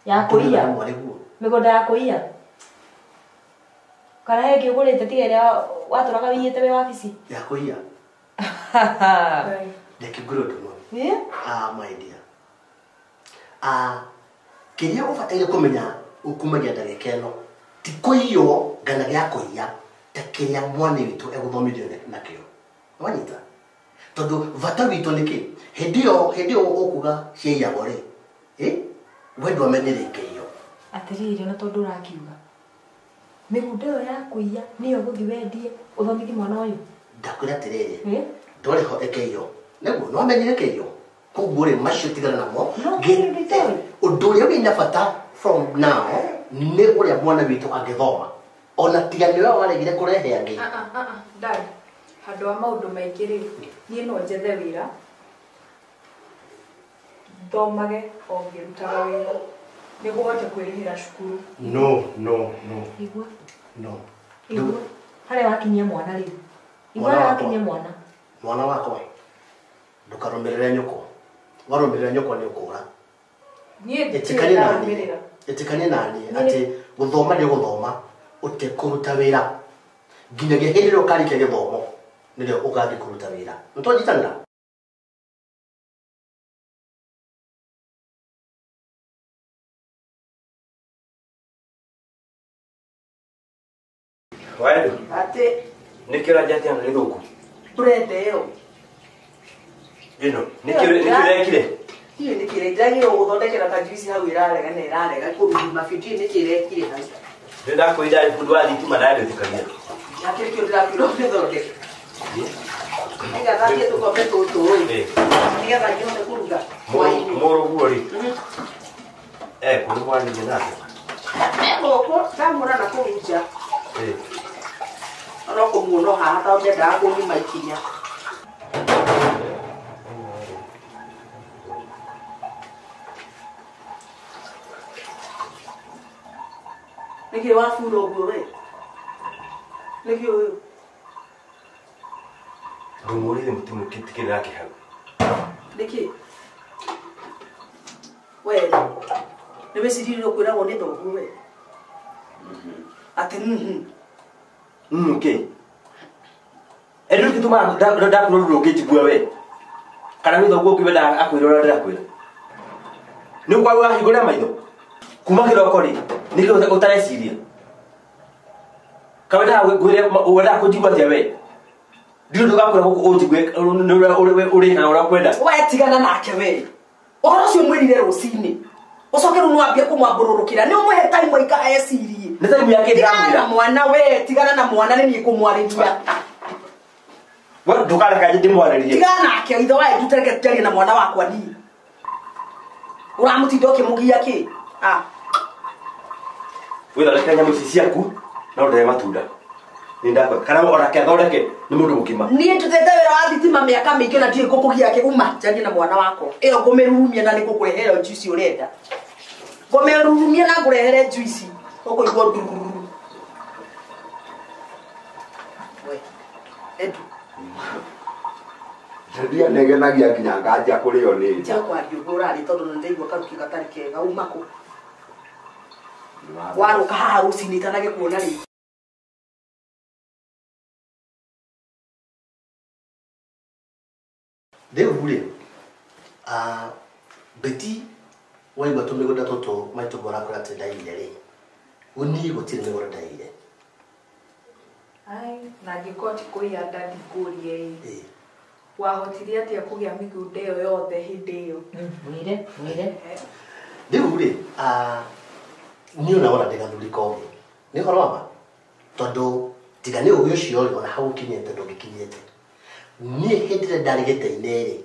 Ya kũiya? Mĩgũnda ya kũiya? Kana he ĩngĩ ũgũrĩte tiga ĩrĩa watũraga wĩiyĩte wĩ wabici? Ya kũiya? Reke ngwĩre ũndũ ũmwe. My dear. Kĩrĩa ũbataire kũmenya ũkumagia ndagĩka ĩno ti kũiywo kana gĩa kũiya ta kĩrĩa mwana witũ egũthomithio nakĩo. Wanyita? Tondũ bata witũ nĩ kĩ? Hĩndĩ ĩyo ũkuga ciaiyagwo rĩ, we ndwamenyire ikĩiywo. Atĩrĩrĩ, ona tondũ ũrakiuga mĩgũnda ĩyo ya kũiya nĩyo ũgũthiĩ wendie ũthomithie mwana ũyũ? Ndakwĩra atĩrĩrĩ, ndwarĩ ho ĩkĩiywo. Nĩguo nĩwamenyire ĩkĩiywo. Koguo rĩ macio tigana namo. Ũndũ ũrĩa wĩna bata from now nĩ ũrĩa mwana witũ angĩthoma. Ona tiga nĩwe waregire kũrehe angĩ. Dad, handũ ha maũndũ maingĩ rĩ, niĩ no njethe wĩra. Thomage o ngĩrutaga wĩra. Nĩguo hote kwĩrĩhĩra cukuru. No, no, no. Igua. No. Igua. Harĩa wakinyia mwana rĩu. Igua harĩa wakinyia mwana. Mwana wakwa. Ndũkarũmĩrĩre nyũkwa. Warũmĩrĩra nyũkwa nĩ ũkũra. Niĩ ndirĩ. Ĩtĩkanie naniĩ atĩ gũthoma nĩ gũthoma ũtekũruta wĩra. Nginyagia hĩndĩ ĩrĩa ũkarĩkia gĩthomo nĩrĩo ũgathiĩ kũruta wĩra. Nĩtwanyitanĩra? Waendu? Atĩ nĩkĩo ũranjia na gĩthũngũ? Tũrenda ĩyo. Ĩno, nĩkĩo ũrekire? Ndiũĩ nĩkĩ ndĩragĩrwo gũthondekera ta juice hau ĩrarega na ĩrarega kũruruma biũ ndiũĩ nĩkĩ ĩrekire hau. Nĩndakwĩra bundi wa thitima ndandĩtĩkagia. Nakĩo nĩkĩo ndĩrakwĩra ũmĩthondeke. Nĩgetha tũkombe tũtũ ĩ. Nĩgetha ngĩhote kũruga. Mũrũguo rĩ. Kũrĩ mwarĩrie nake? Gũkũ ndamũra na kũu nja. No kũmuona haha tondũ ndendaga kũnyuma ikinya. Nĩkĩ wabura ũguo we? Nĩkĩ ũyũ? Ndũmũrĩre mũtikĩrĩ nake hau. Nĩkĩ? We, nĩwĩciririe ũkwĩragwo nĩ thoguo we? Atĩ Kĩ? Ĩ gĩtũmaga ndakwĩra ũndũ ũngĩnjigua we? Kana nĩ thoguo ũngĩ wendaga akwĩra ũrĩa ndĩrakwĩra? Nĩ ũkwaga wahingũra maitho? Kuma kĩroko rĩ, nĩkĩ ũtareciria? Ka wendaga wendaga kũnjigua atĩa we? Ndirĩ ũndũ ũgakwĩra gũkũ ũnjigue nĩ ũrĩkaga ũrĩa ũkwenda. We tigana nake we. Ũhoro ũcio mwĩrire rũcinĩ. Ũcoke rĩu nĩwambia kũmwambũrũrũkĩra. Nĩ ũmũhe time aikare ecirie. Nĩ time yake Tigana na mwana we, tigana na mwana nĩ niĩ kũmwarĩria. We ndũkareka ndĩmwarĩrie. Tigana nake ithe wa Edu reke njarie na mwana wakwa niĩ. Ũramũtinda ũkĩmũgia kĩ? Ah. Wĩthondekere nyamũ ici ciaku na ũndehe matunda. Nĩ ndakwa kana onake athondeke nĩ mũndũ mũgima. Niĩ ndutĩte wĩra wa thitima mĩaka mĩingĩ na ndiũĩ ngũkũgia kĩ uma njarie na mwana wakwa. Ĩyo ngũmĩrurumia na nĩngũkũrehere juice ũrenda. Ngũmĩrurumia na ngũrehere juice ũkũigua ndururu. We Edu. Ndia negenagia nginya nganjia kũrĩo nĩ. Tiga kwaria ũguo ũrarĩ tondũ nĩndaigua karuki gatarĩ kega uma kũ? Warũka haha rũcinĩ itanagĩkuona rĩngĩ. Rĩu rĩ, Betty waigua tũmĩgũnda tũtũ maitũguo arakwĩra atĩ ndaiyire rĩ, niĩ gũtirĩ mĩgũnda ndaiyire. Ai, na angĩkorwo ti kũiya dadi ngũrie ĩ. Wahotire atĩa kũgĩa mĩgũnda ĩyo yothe hĩndĩ ĩyo? Mwĩre, mwĩre. Rĩu rĩ, niĩ ona wona ndĩ gathuri kogĩ. Nĩ ũhoro wa ma? Tondũ tiga nĩ ũgĩ ũcio rĩ, ona hau ũkinyĩte ndũngĩkinyĩte. Niĩ hĩndĩ ĩrĩa ndarĩ gĩtĩ-inĩ rĩ,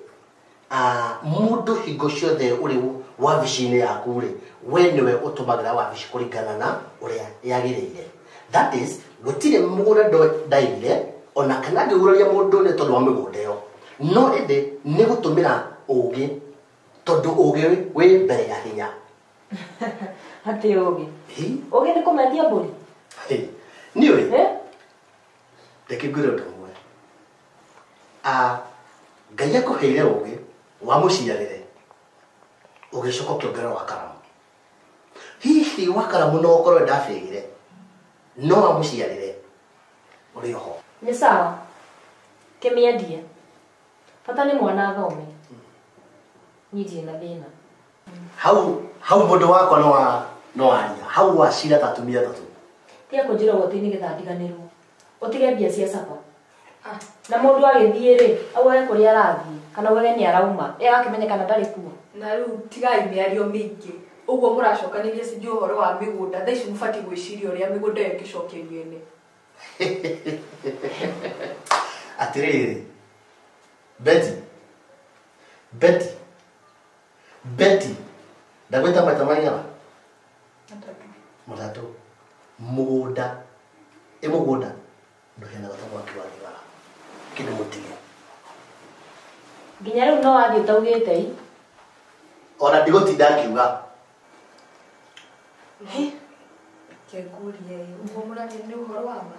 mũndũ hingo ciothe ũrĩ wabici-inĩ yaku rĩ, we nĩwe ũtũmagĩra wabici kũringana na ũrĩa yagĩrĩire. That is, gũtirĩ mũgũnda ndaiyire ona kana ngĩguraria mũndũ nĩ tondũ wa mĩgũnda ĩyo. No ĩndĩ nĩ gũtũmĩra ũgĩ tondũ ũgĩ wĩ mbere ya hinya. Atĩ ũgĩ? Ũgĩ nĩ kũmendia mbũri? Niĩ rĩ, reke ngwĩre ũndũ ũmwe. Ngai akũheire ũgĩ wamũciarĩre ũgĩcoka ũkĩongerera wa karamu. Hihi wa karamu no ũkorwo ndabĩgire no amũciarĩre ũrĩ oho. Nĩ sawa, kĩmĩendie. Bata nĩ mwana athome. Niĩ ndirĩ na thĩna. Hau hau mũndũ wakwa no aria. Hau wacira ta atumia atatũ. Tiga kũnjĩra ũguo atĩ nĩgetha ndiganĩrwo. Ũtige mbia cia capa. Na mũndũ agĩthiĩ rĩ, augage kũrĩa arathiĩ kana augage nĩ arauma, ĩ agakĩmenyekana ndarĩ kuo. Na rĩu tigai mĩario mĩingĩ. Ũguo mũracokanĩria sijui ũhoro wa mĩgũnda. Thaa ici mũbatiĩ gwĩciria ũrĩa mĩgũnda ĩyo ĩngĩcokerio ene. Atĩrĩrĩ, Betty, Betty, Betty ndagwĩta maita maigana? Matatũ. Mũgũnda ĩ mũgũnda ndũheanaga ta mwaki wa thigara kĩndũ mũtige. Nginya rĩu no wathiĩ ũtaugĩte i. Ona ndigũtinda ngiuga. Reke ngũrie ĩ, ũguo mũraria nĩ ũhoro wa ma?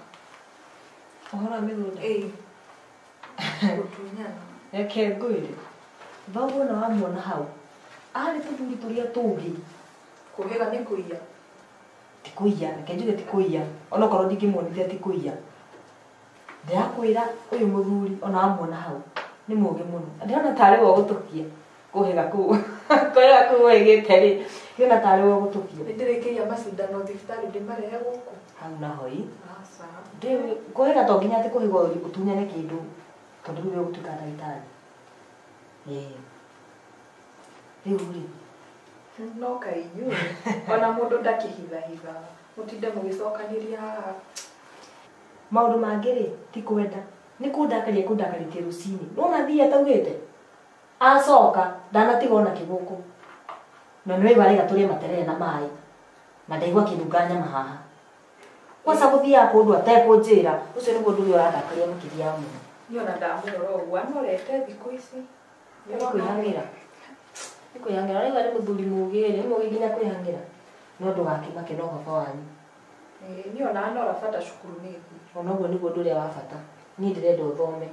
Ũhoro wa mĩgũnda? Ĩĩ. Gũtunyana. Reke ngwĩre. Thoguo na wamuona hau. Arĩ tũthuri tũrĩa tũngĩ. Kũhĩga nĩ kũiya. Ti kũiya, reke njuge ti kũiya. Onokorwo ndingĩmuonithia ti kũiya. Ndĩrakwĩra ũyũ mũthuri ona wamuona hau nĩ mũũgĩ mũno. Ndĩrona tarĩ we ũgũtũkia kũhĩga kũu. Kũhĩga kũu ũhĩgĩte rĩ, ndĩrona tarĩ we ũgũtũkia. Nĩndĩrĩkĩria macindano thibitarĩ ndĩmarehe gũkũ. Hau naho ĩ. Aca. Kũhĩga to nginya atĩ kũhĩga ũtunyane kĩndũ tondũ rĩu ũgũtuĩka ndagĩtarĩ. Ĩĩ. Rĩu rĩ. No kaĩ inyuĩ ona mũndũ ndakĩhithahithaga. Mũtinde mũgĩcokanĩria haha. Maũndũ mangĩ rĩ ti kwenda. Nĩ kũndakaria kũndakarĩtie rũcinĩ. Nĩwona thiĩ ataugĩte? Acoka ndanatiga ona kĩgũkũ. Na nĩwaigua araiga tũrĩe materere na maĩ. Na ndaigua akĩnunga nyama haha. Kwanza gũthiaga kũndũ atekũnjĩra. Ũcio nĩguo ũndũ ũrĩa ũrandakaria makĩria ya mũno. Niĩ ona ndamũrora ũguo anorete thikũ ici. Nĩ kwĩhang'ĩra. Nĩ kwĩhang'ĩra. Ũraigua nĩ mũthuri mũũgĩ rĩ, nĩ mũũgĩ nginya kwĩhang'ĩra. No ndũgakĩmake no baba wanyu. Ĩĩ niĩ ona anora bata cukuru nĩ thiĩ. Ona ũguo nĩguo ũndũ ũrĩa wa bata. Niĩ ndĩrenda ũthome.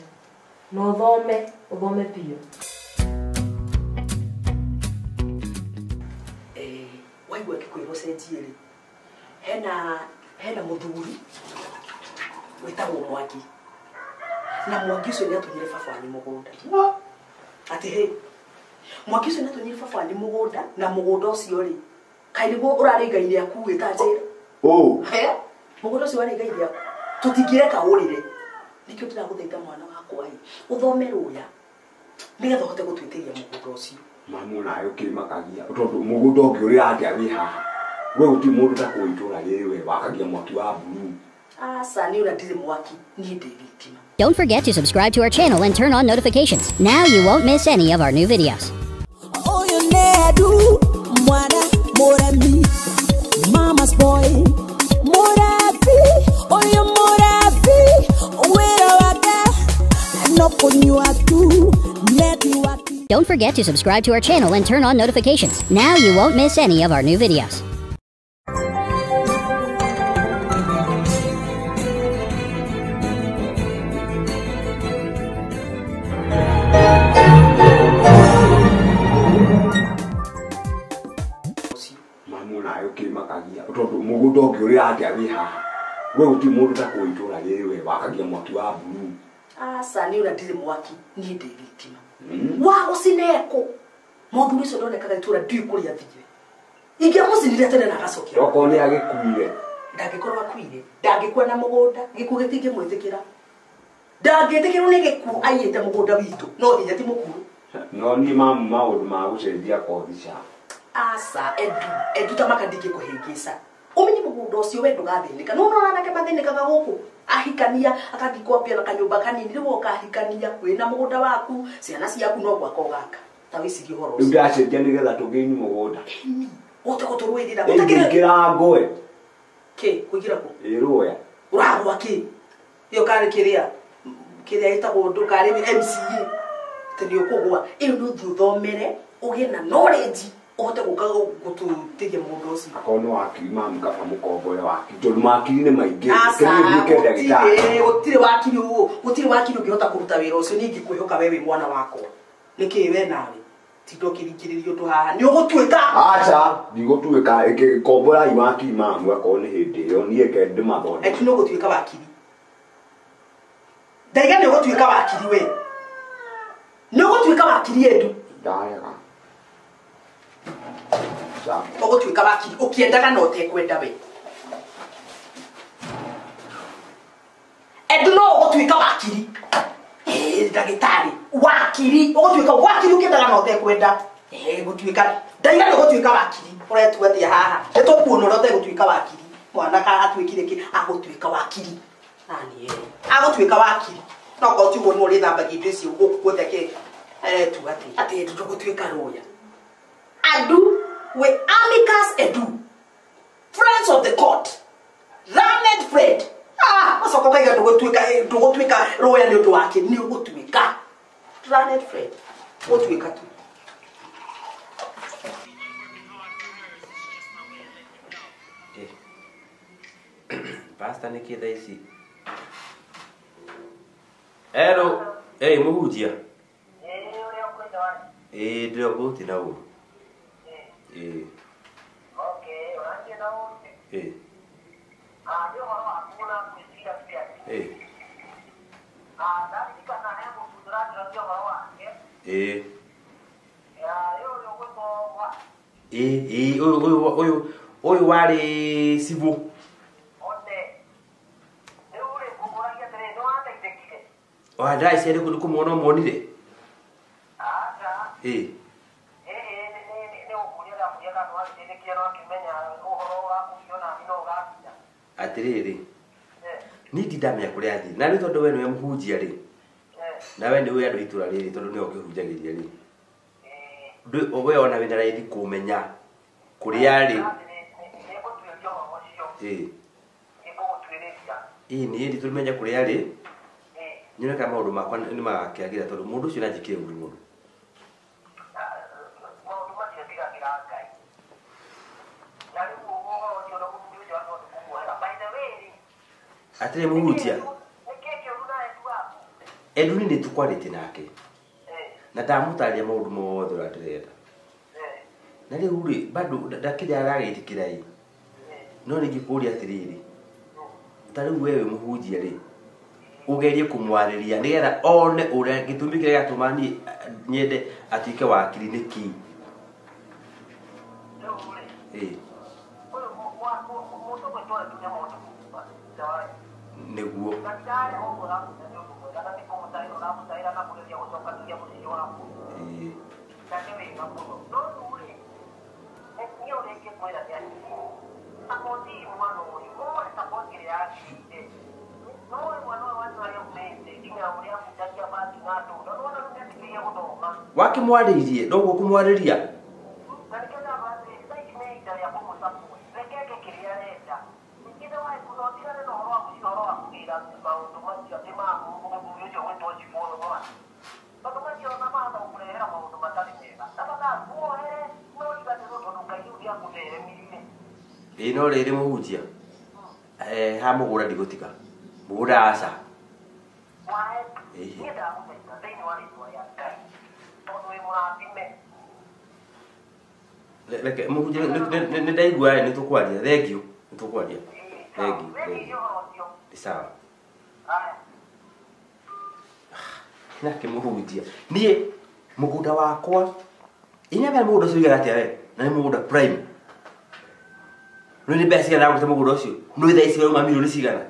Na ũthome, ũthome biũ. Waigua ngĩkwĩra ũcenjie rĩ, hena mũthuri wĩtagwo Mwangi. Na Mwangi ũcio nĩatũnyire baba wanyu mũgũnda. Atĩ hĩ, Mwangi ũcio nĩatũnyire baba wanyu mũgũnda, na mũgũnda ũcio rĩ, kaĩ nĩguo ũrarĩ igai rĩaku wĩ ta njĩra? He, mũgũnda ũcio warĩ igai rĩaku. Tũtingĩreka ũrĩre. Nĩkĩo ndĩragũthaitha mwana wakwa ĩ, ũthome rũya nĩgetha ũhote gũtwĩtĩria mũgũnda ũcio. Mamu nawe ũkĩmakagia tondũ mũgũnda ũngĩũrĩra atĩa wĩ haha? We gũtirĩ mũndũ ta kũu itũũra rĩrĩ we wakagia mwaki wa blue. Aca niĩ ona ndirĩ mwaki, niĩ ndĩ thitima. Don't forget to subscribe to our channel and turn on notifications. Now you won't miss any of our new videos. Mama's boy, Murabi, oyo Murabi, wira wake, no kunywa tu, neti waki. Don't forget to subscribe to our channel and turn on notifications. Now you won't miss any of our new videos. Tondũ mũgũnda ũngĩũrĩra atĩa wĩ haha? We gũtirĩ mũndũ ta kũu itũũra rĩrĩ we wakagia mwaki wa blue. Aca niĩ ona ndirĩ mwaki, niĩ ndĩ thitima. Wa gũcineko. Mũthuri ũcio ndonekaga itũũra ndiũĩ kũrĩa athire. Ingĩamũcinire tene na agacokia. Okorwo nĩ agĩkuire. Ndangĩkorwo akuire. Ndangĩkua na mũgũnda, gĩkuũ gĩtingĩmwĩtĩkĩra. Ndangĩtĩkĩrwo nĩ gĩkuũ aiyĩte mũgũnda witũ. No hinya ti mũkuũ. No niĩ mamu maũndũ ma gũcenjia kothi cia. Aca edu ta maka ndingĩkũhĩngĩca. Ũmenye mũgũnda ũcio we ndũgathĩnĩka. No ũrona anake mathĩnĩkaga gũkũ. Ahikania akathiĩ kwambia na kanyũmba kanini rĩu ũkahikania wĩna mũgũnda waku, ciana ciaku no gwaka ũgaka. Ta wĩcirie ũhoro Rĩu ũcio. ndĩracenjia nĩgetha tũgĩini mũgũnda. Ũhote gũtũrũĩrĩra. Ingĩra ngũĩ. Kĩ? Kũingĩra kũ? Ĩ rũya. Ũragwa kĩ? Ĩyo karĩ kĩrĩa? Kĩrĩa ĩtagwo ũndũ karĩ MCA. Atĩ nĩ ũkũgwa. Ĩyo nĩ ũthiĩ ũthomere, ũgĩe na knowledge ũhote gũka gũtũtĩria mũgũnda ũcio. Akorwo nĩ wakiri mamu kaba mũkombore wakiri tondũ makiri nĩ maingĩ. Aca, Kĩrĩa nduĩke ndagĩtarĩ. gũtirĩ wakiri ũũ, gũtirĩ wakiri ũngĩhota kũruta wĩra ũcio. Niĩ ingĩkwĩhoka we wĩ mwana wakwa. Nĩkĩĩ we nawe? Tinda ũkĩringĩrĩria ũndũ haha. Nĩ ũgũtuĩka. Aca, ndigũtuĩka. Komborai wakiri mamu akorwo nĩ hĩndĩ ĩyo niĩ ke ndĩmathondeke. Eki nĩ ũgũtuĩka wakiri. Ndaiga nĩ ũgũtuĩka wakiri we. Nĩ ũgũtuĩka wakiri Edu. Ndarega. Ũgũtuĩka wakiri ũkĩendaga na ũtekwenda we. Edu no ũgũtuĩka wakiri. Ndagĩtarĩ wakiri ũgũtuĩka wakiri ũkĩendaga na ũtekwenda. Gũtuĩka ndaiga nĩ ũgũtuĩka wakiri. Ũretua atĩa haha? Nĩ tũkuona ũrĩa ũtegũtuĩka wakiri. Mwana ka atuĩkire kĩ? Agũtuĩka wakiri. Nani agũtuĩka wakiri. No korwo ti ũguo nĩ ũrĩthambagia indo icio gũkũ guothe kĩ? Aretua atĩa? Atĩ Edu ndũgũtuĩka rũya. Adu we amicus edu. Friends of the court. Learned friend. Ah, wacoka ukaiga ndũgũtuĩka lawyer nĩ ũndũ wake, nĩ ũgũtuĩka. Learned friend. Ũgũtuĩka tu. Pastor nĩ kĩ thaa ici? Hello, hey mũhunjia. Ĩĩ ndĩrĩ ũguo na ũru. Ĩĩ. Ĩĩ. Ĩĩ. Ĩĩ. Ĩĩ ũyũ ũyũ warĩ civil. Wa ndai cia nĩ kũmuona ũmuonire? Ĩĩ. Atĩrĩrĩ, niĩ ndindamenya kũrĩa athiĩ na rĩu tondũ we nĩwe mũhunjia rĩ, na we nĩwe andũ a itũra rĩrĩ tondũ nĩwe ũkĩhunjagĩria rĩ, we ona wĩna raithi kũmenya kũrĩa arĩ. Ĩĩ. Ĩĩ niĩ nditũmenya kũrĩa arĩ, nyone kana maũndũ makwa nĩ magakĩagĩra tondũ mũndũ ũcio nĩanjĩkire ũru mũno. Atĩrĩ mũhunjia, Edu nĩ tũkwarĩtie nake na ndamũtarĩria maũndũ mothe ũrĩa ndĩrenda, na rĩu rĩ bado ndakĩrĩ aragĩtĩkĩra ĩ, no ningĩkũria atĩrĩrĩ, ta rĩu we wĩ mũhunjia rĩ, ũgerie kũmwarĩria nĩgetha one ũrĩa gĩtũmi kĩrĩa gĩatũma niĩ nyende atuĩke wakiri nĩ kĩĩ. Ĩĩ. Nĩguo. Ĩĩ. Wakĩmwarĩirie noguo kũmwarĩria? Ĩĩ no rĩrĩ mũhunjia, ha mũgũnda ndigũtiga mũgũnda aca. Ĩĩ. Reke mũhunjia nĩ ndaigua nĩ tũkwaria. Thengiũ, nĩ tũkwaria. Thengiũ, thengiũ. Nĩ sawa. Nake mũhunjia, niĩ mũgũnda wakwa inyambe mũgũnda ũcio ũigana atĩa we? Na nĩ mũgũnda prime. Nĩ mbeca cigana ndagũrĩte mũgũnda ũcio? Nĩ thaa ici wauma mirioni cigana?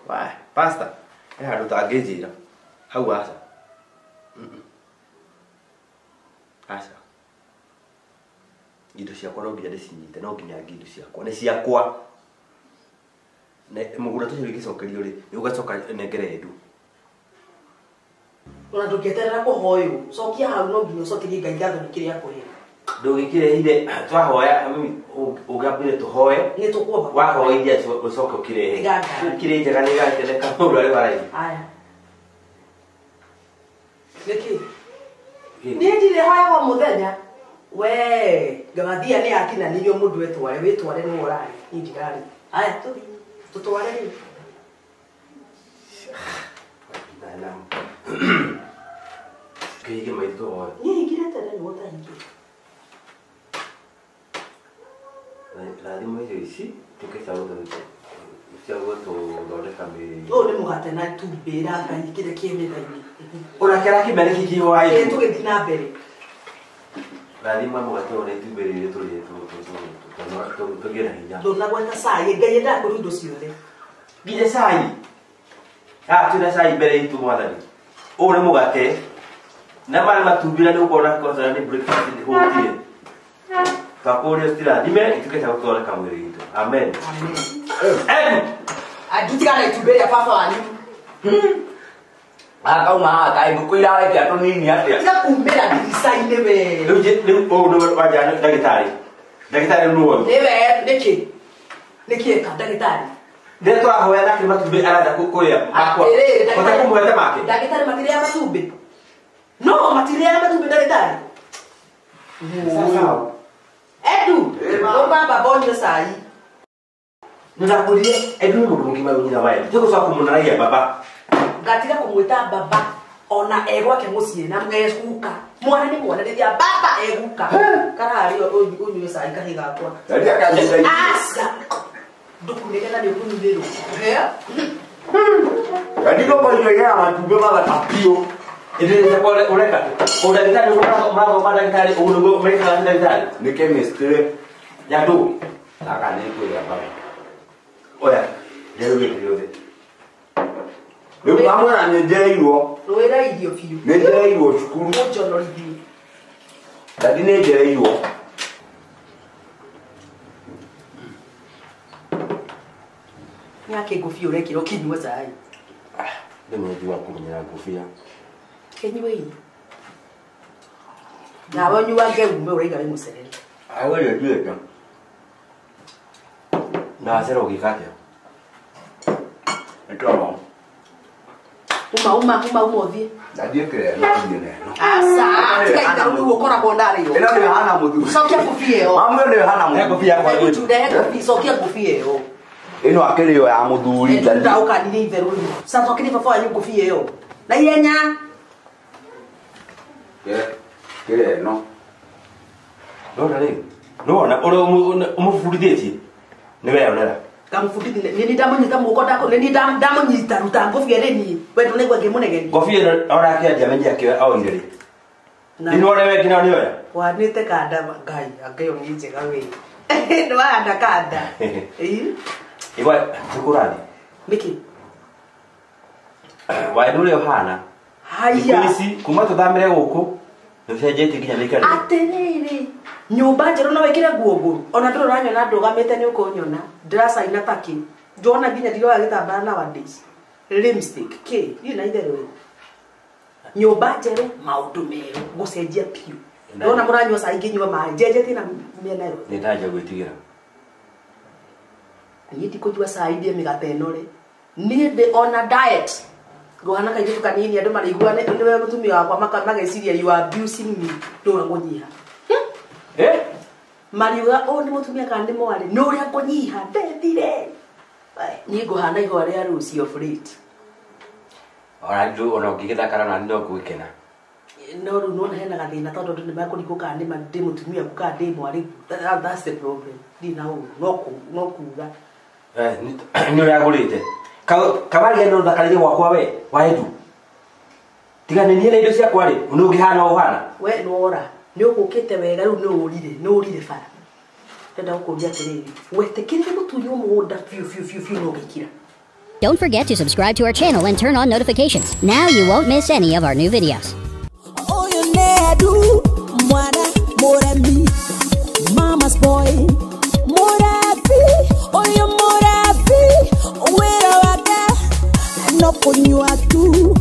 Wa, pastor, he handũ ũtangĩnjĩra. Hau aca. Aca. Indo ciakwa no nginya ndĩcinyite, no nginya ngi indo ciakwa. Nĩ ciakwa. Mũgũnda ũcio ũngĩcokerio rĩ, nĩ ũgacoka nengere Edu. Ona ndũngĩeterera kũhoywo, cokia hau no nginya ũcokerie Ngai ngatho nĩ kĩrĩa akũheire. Ndũgĩkĩrehire twahoya ũgambire tũhoe. Nĩ tũkwamba. Wahoithia ũcoke ũkĩrehe. Ũkĩrĩ njega nĩ ĩgakeneka mũndũ arĩ baraithi. Aya. Nĩkĩ? Niĩ ndirĩ hoyaga o mũthenya. We, ngamathia nĩ akinanirio mũndũ etware, wĩtware nĩwe ũrarĩ, niĩ ndirarĩ. Aya, tũthiĩ, tũtware rĩu. Kĩhige maitũ tũhoe. Niĩ hingire tene nĩwe ũtahingire. Rathimo irio ici tuĩke cia gũtũthondeka mĩĩrĩ. Ũyũ nĩ mũgate na itumbĩ ra Ngai kĩrĩa kĩ metha-inĩ. Ona kĩrĩa kĩmere kĩkĩ wa Ĩĩ tũgĩthiĩ na mbere. Rathima mũgate ũyũ na itumbĩ rĩrĩ tũrĩe tũgĩe na hinya. Ndũnagweta cai, Ngai endaga kũrĩa indo ciothe. Nginya cai. Haha twĩna cai mbere itũ mwathani. Ũyũ nĩ mũgate na maya matumbĩ na nĩ ũkuona kwanza nĩ breakfast hũtie. Twakũria citirathime ituĩke cia gũthondeka mwĩrĩ witũ. Amen. Amen. Anditigana itumbĩ rĩa baba wanyu. Akauma haha kaĩ ngũkũ irarekia tũnini atĩa? Tiga kumĩra ndirica-inĩ we. Rĩu rĩu ũũ nĩwe wanja ndagĩtarĩ. Ndagĩtarĩ nũ ũyũ? Nĩwe nĩkĩ? Nĩkĩ ka ndagĩtarĩ? Rĩrĩa tũrahoya nake matumbĩ arenda kũrĩa makwa. Atĩrĩrĩ, Kota kũmũhete make. Ndagĩtarĩ matirĩaga matumbĩ. No, matirĩaga matumbĩ ndagĩtarĩ. Sawa. Edu, ũka baba ũnyue cai. Nĩndakũrire Edu nĩ mũndũ mũgima nyina wa Edu. Tũgũcoka kũmũnaragia baba. Ngatiga kũmwĩta baba ona e gwake mũciĩ na eguka. Mwana nĩ mwana rĩrĩa baba eguka. Kararĩ ũnyue cai kahĩ gakwa. Ndaria kanjĩra irio. Aca. Ndũkunĩke na nĩ ũkũnyuĩrwo. Ndaria kũnyuĩra matumbĩ mathaka biũ. Ĩndĩ ũreka o ndagĩtarĩ ũrathoma ndagĩtarĩ ũguo nĩguo mekaga nĩ ndagĩtarĩ. Nĩ chemistry. Ya ndũ. Gaka nĩ kũrĩa baba. Oya, nderugĩte rĩothe. Rĩu ndamwĩra nĩ njereirwo. Rũĩra irio biũ. Nĩ njereirwo cukuru. Ũnjonorithie. Ndadi nĩ njereirwo. Nĩ akĩ ngũbia ũrekĩra ũkĩnyua cai? Rĩu nĩ njua kũmenyera ngũbia. Kĩnyuei. Nawe ũnyuange ume ũraiga wĩ mũcerere. Awe nduĩka. Na wacera ũgĩka atĩa? Nĩ toro. Uma uma uma uma ũthiĩ. Ndadi ĩkĩra ĩno ũthiĩ na ĩno. Aca, tiga itherũ rĩu ũkoragwo narĩo. Ĩno nĩyo ĩhana mũthuri. Cokia ngũbia ĩyo. Mamu ĩno nĩyo ĩhana He mũthuri. ngũbia yakwa Ebu rehe ngũbia, cokia ngũbia ĩyo. Ĩno akĩrĩ yo ya mũthuri. Edu ndaũkanire itherũ rĩu. Cokeria baba wanyu ngũbia ĩyo. Na ihenya. Kĩrĩa ĩno. Ndona rĩu. Nĩwona ũrĩa ũmũbundithĩtie nĩ weyonera. Ngamũbundithia nĩ niĩ ndamũnyita moko ndako nĩ niĩ ndamũnyita ruta ngũbia nĩ niĩ. We ndũnaigua ngĩmũnegeria. Ngũbia ĩno onake ndiamenyire akĩoya oire rĩ. Na- Nĩ wona we nginya nĩoya. Wanĩte kanda Ngai anga ĩyo nĩ njega we. Nĩ wahanda kanda. Ĩĩ. Igua tũkũrathiĩ. Nĩkĩ? Waĩ ũrĩa ũhana. Haya. Thikũ ici kuma tũthamĩre gũkũ nĩ ũcenjetie nginya mĩikarĩre. Atĩrĩrĩ, nyũmba njerũ no wĩkĩre nguo ngũrũ. Ona ndũrĩ ũranyona ndũgamĩte nĩ ũkũnyona. Ndĩracaina takĩ. Ndona nginya ndiroya gĩtambaya nowadays. Lipstick kĩ? Ndiũĩ na itherũ ĩ. Nyũmba njerũ maũndũ merũ gũcenjia biũ. Ndona mũranyua cai ngĩnyua maĩ njenjetie na mĩena yothe. Nĩ ndanjia gwĩtigĩra. Niĩ ndikũnyua cai ndĩe mĩgate ĩno rĩ. Niĩ ndĩ on a diet. Ngũhana kairĩtu kanini andũ maraigua nĩwe mũtumia wakwa mageciria you are abusing me nĩ ũrĩa ngũnyiha. Eh? Mariuga ũũ nĩ mũtumia kana nĩ mwarĩ nĩ ũrĩa ngũnyiha ndethire. Niĩ ngũhana ihũa rĩa rũciũ of late. Ona ndũ ona ũngĩgĩthakara na no ngũgĩkena. No rĩu nĩwona hena gathĩna tondũ andũ nĩmekũringwo kana nĩ ndĩ mũtumia kana ndĩ mwarĩ. That's the problem. Ndirĩ na ũru no kuga. Nĩ ũrĩa agũrĩte. Kamari no thakarĩrie gwakwa we wa Edu. Tiga nĩ niĩ na indo ciakwa rĩ, nĩ ũngĩhana ũhana. We nĩwora, nĩ ũgũkĩte wega rĩu nĩ ũrire, nĩ ũrire bara. Ndĩrenda gũkũria atĩrĩrĩ, wetĩkĩrire gũtunywo mũgũnda biũ biũ biũ biũ no ũgĩkira. Don't forget to subscribe to our channel and turn on notifications. Now you won't miss any of our new videos. Ũyũ nĩ Edu, mwana mũremi, mama's boy, mũrabi, ũyũ mũrabi, wĩra wake no kũnyua tu.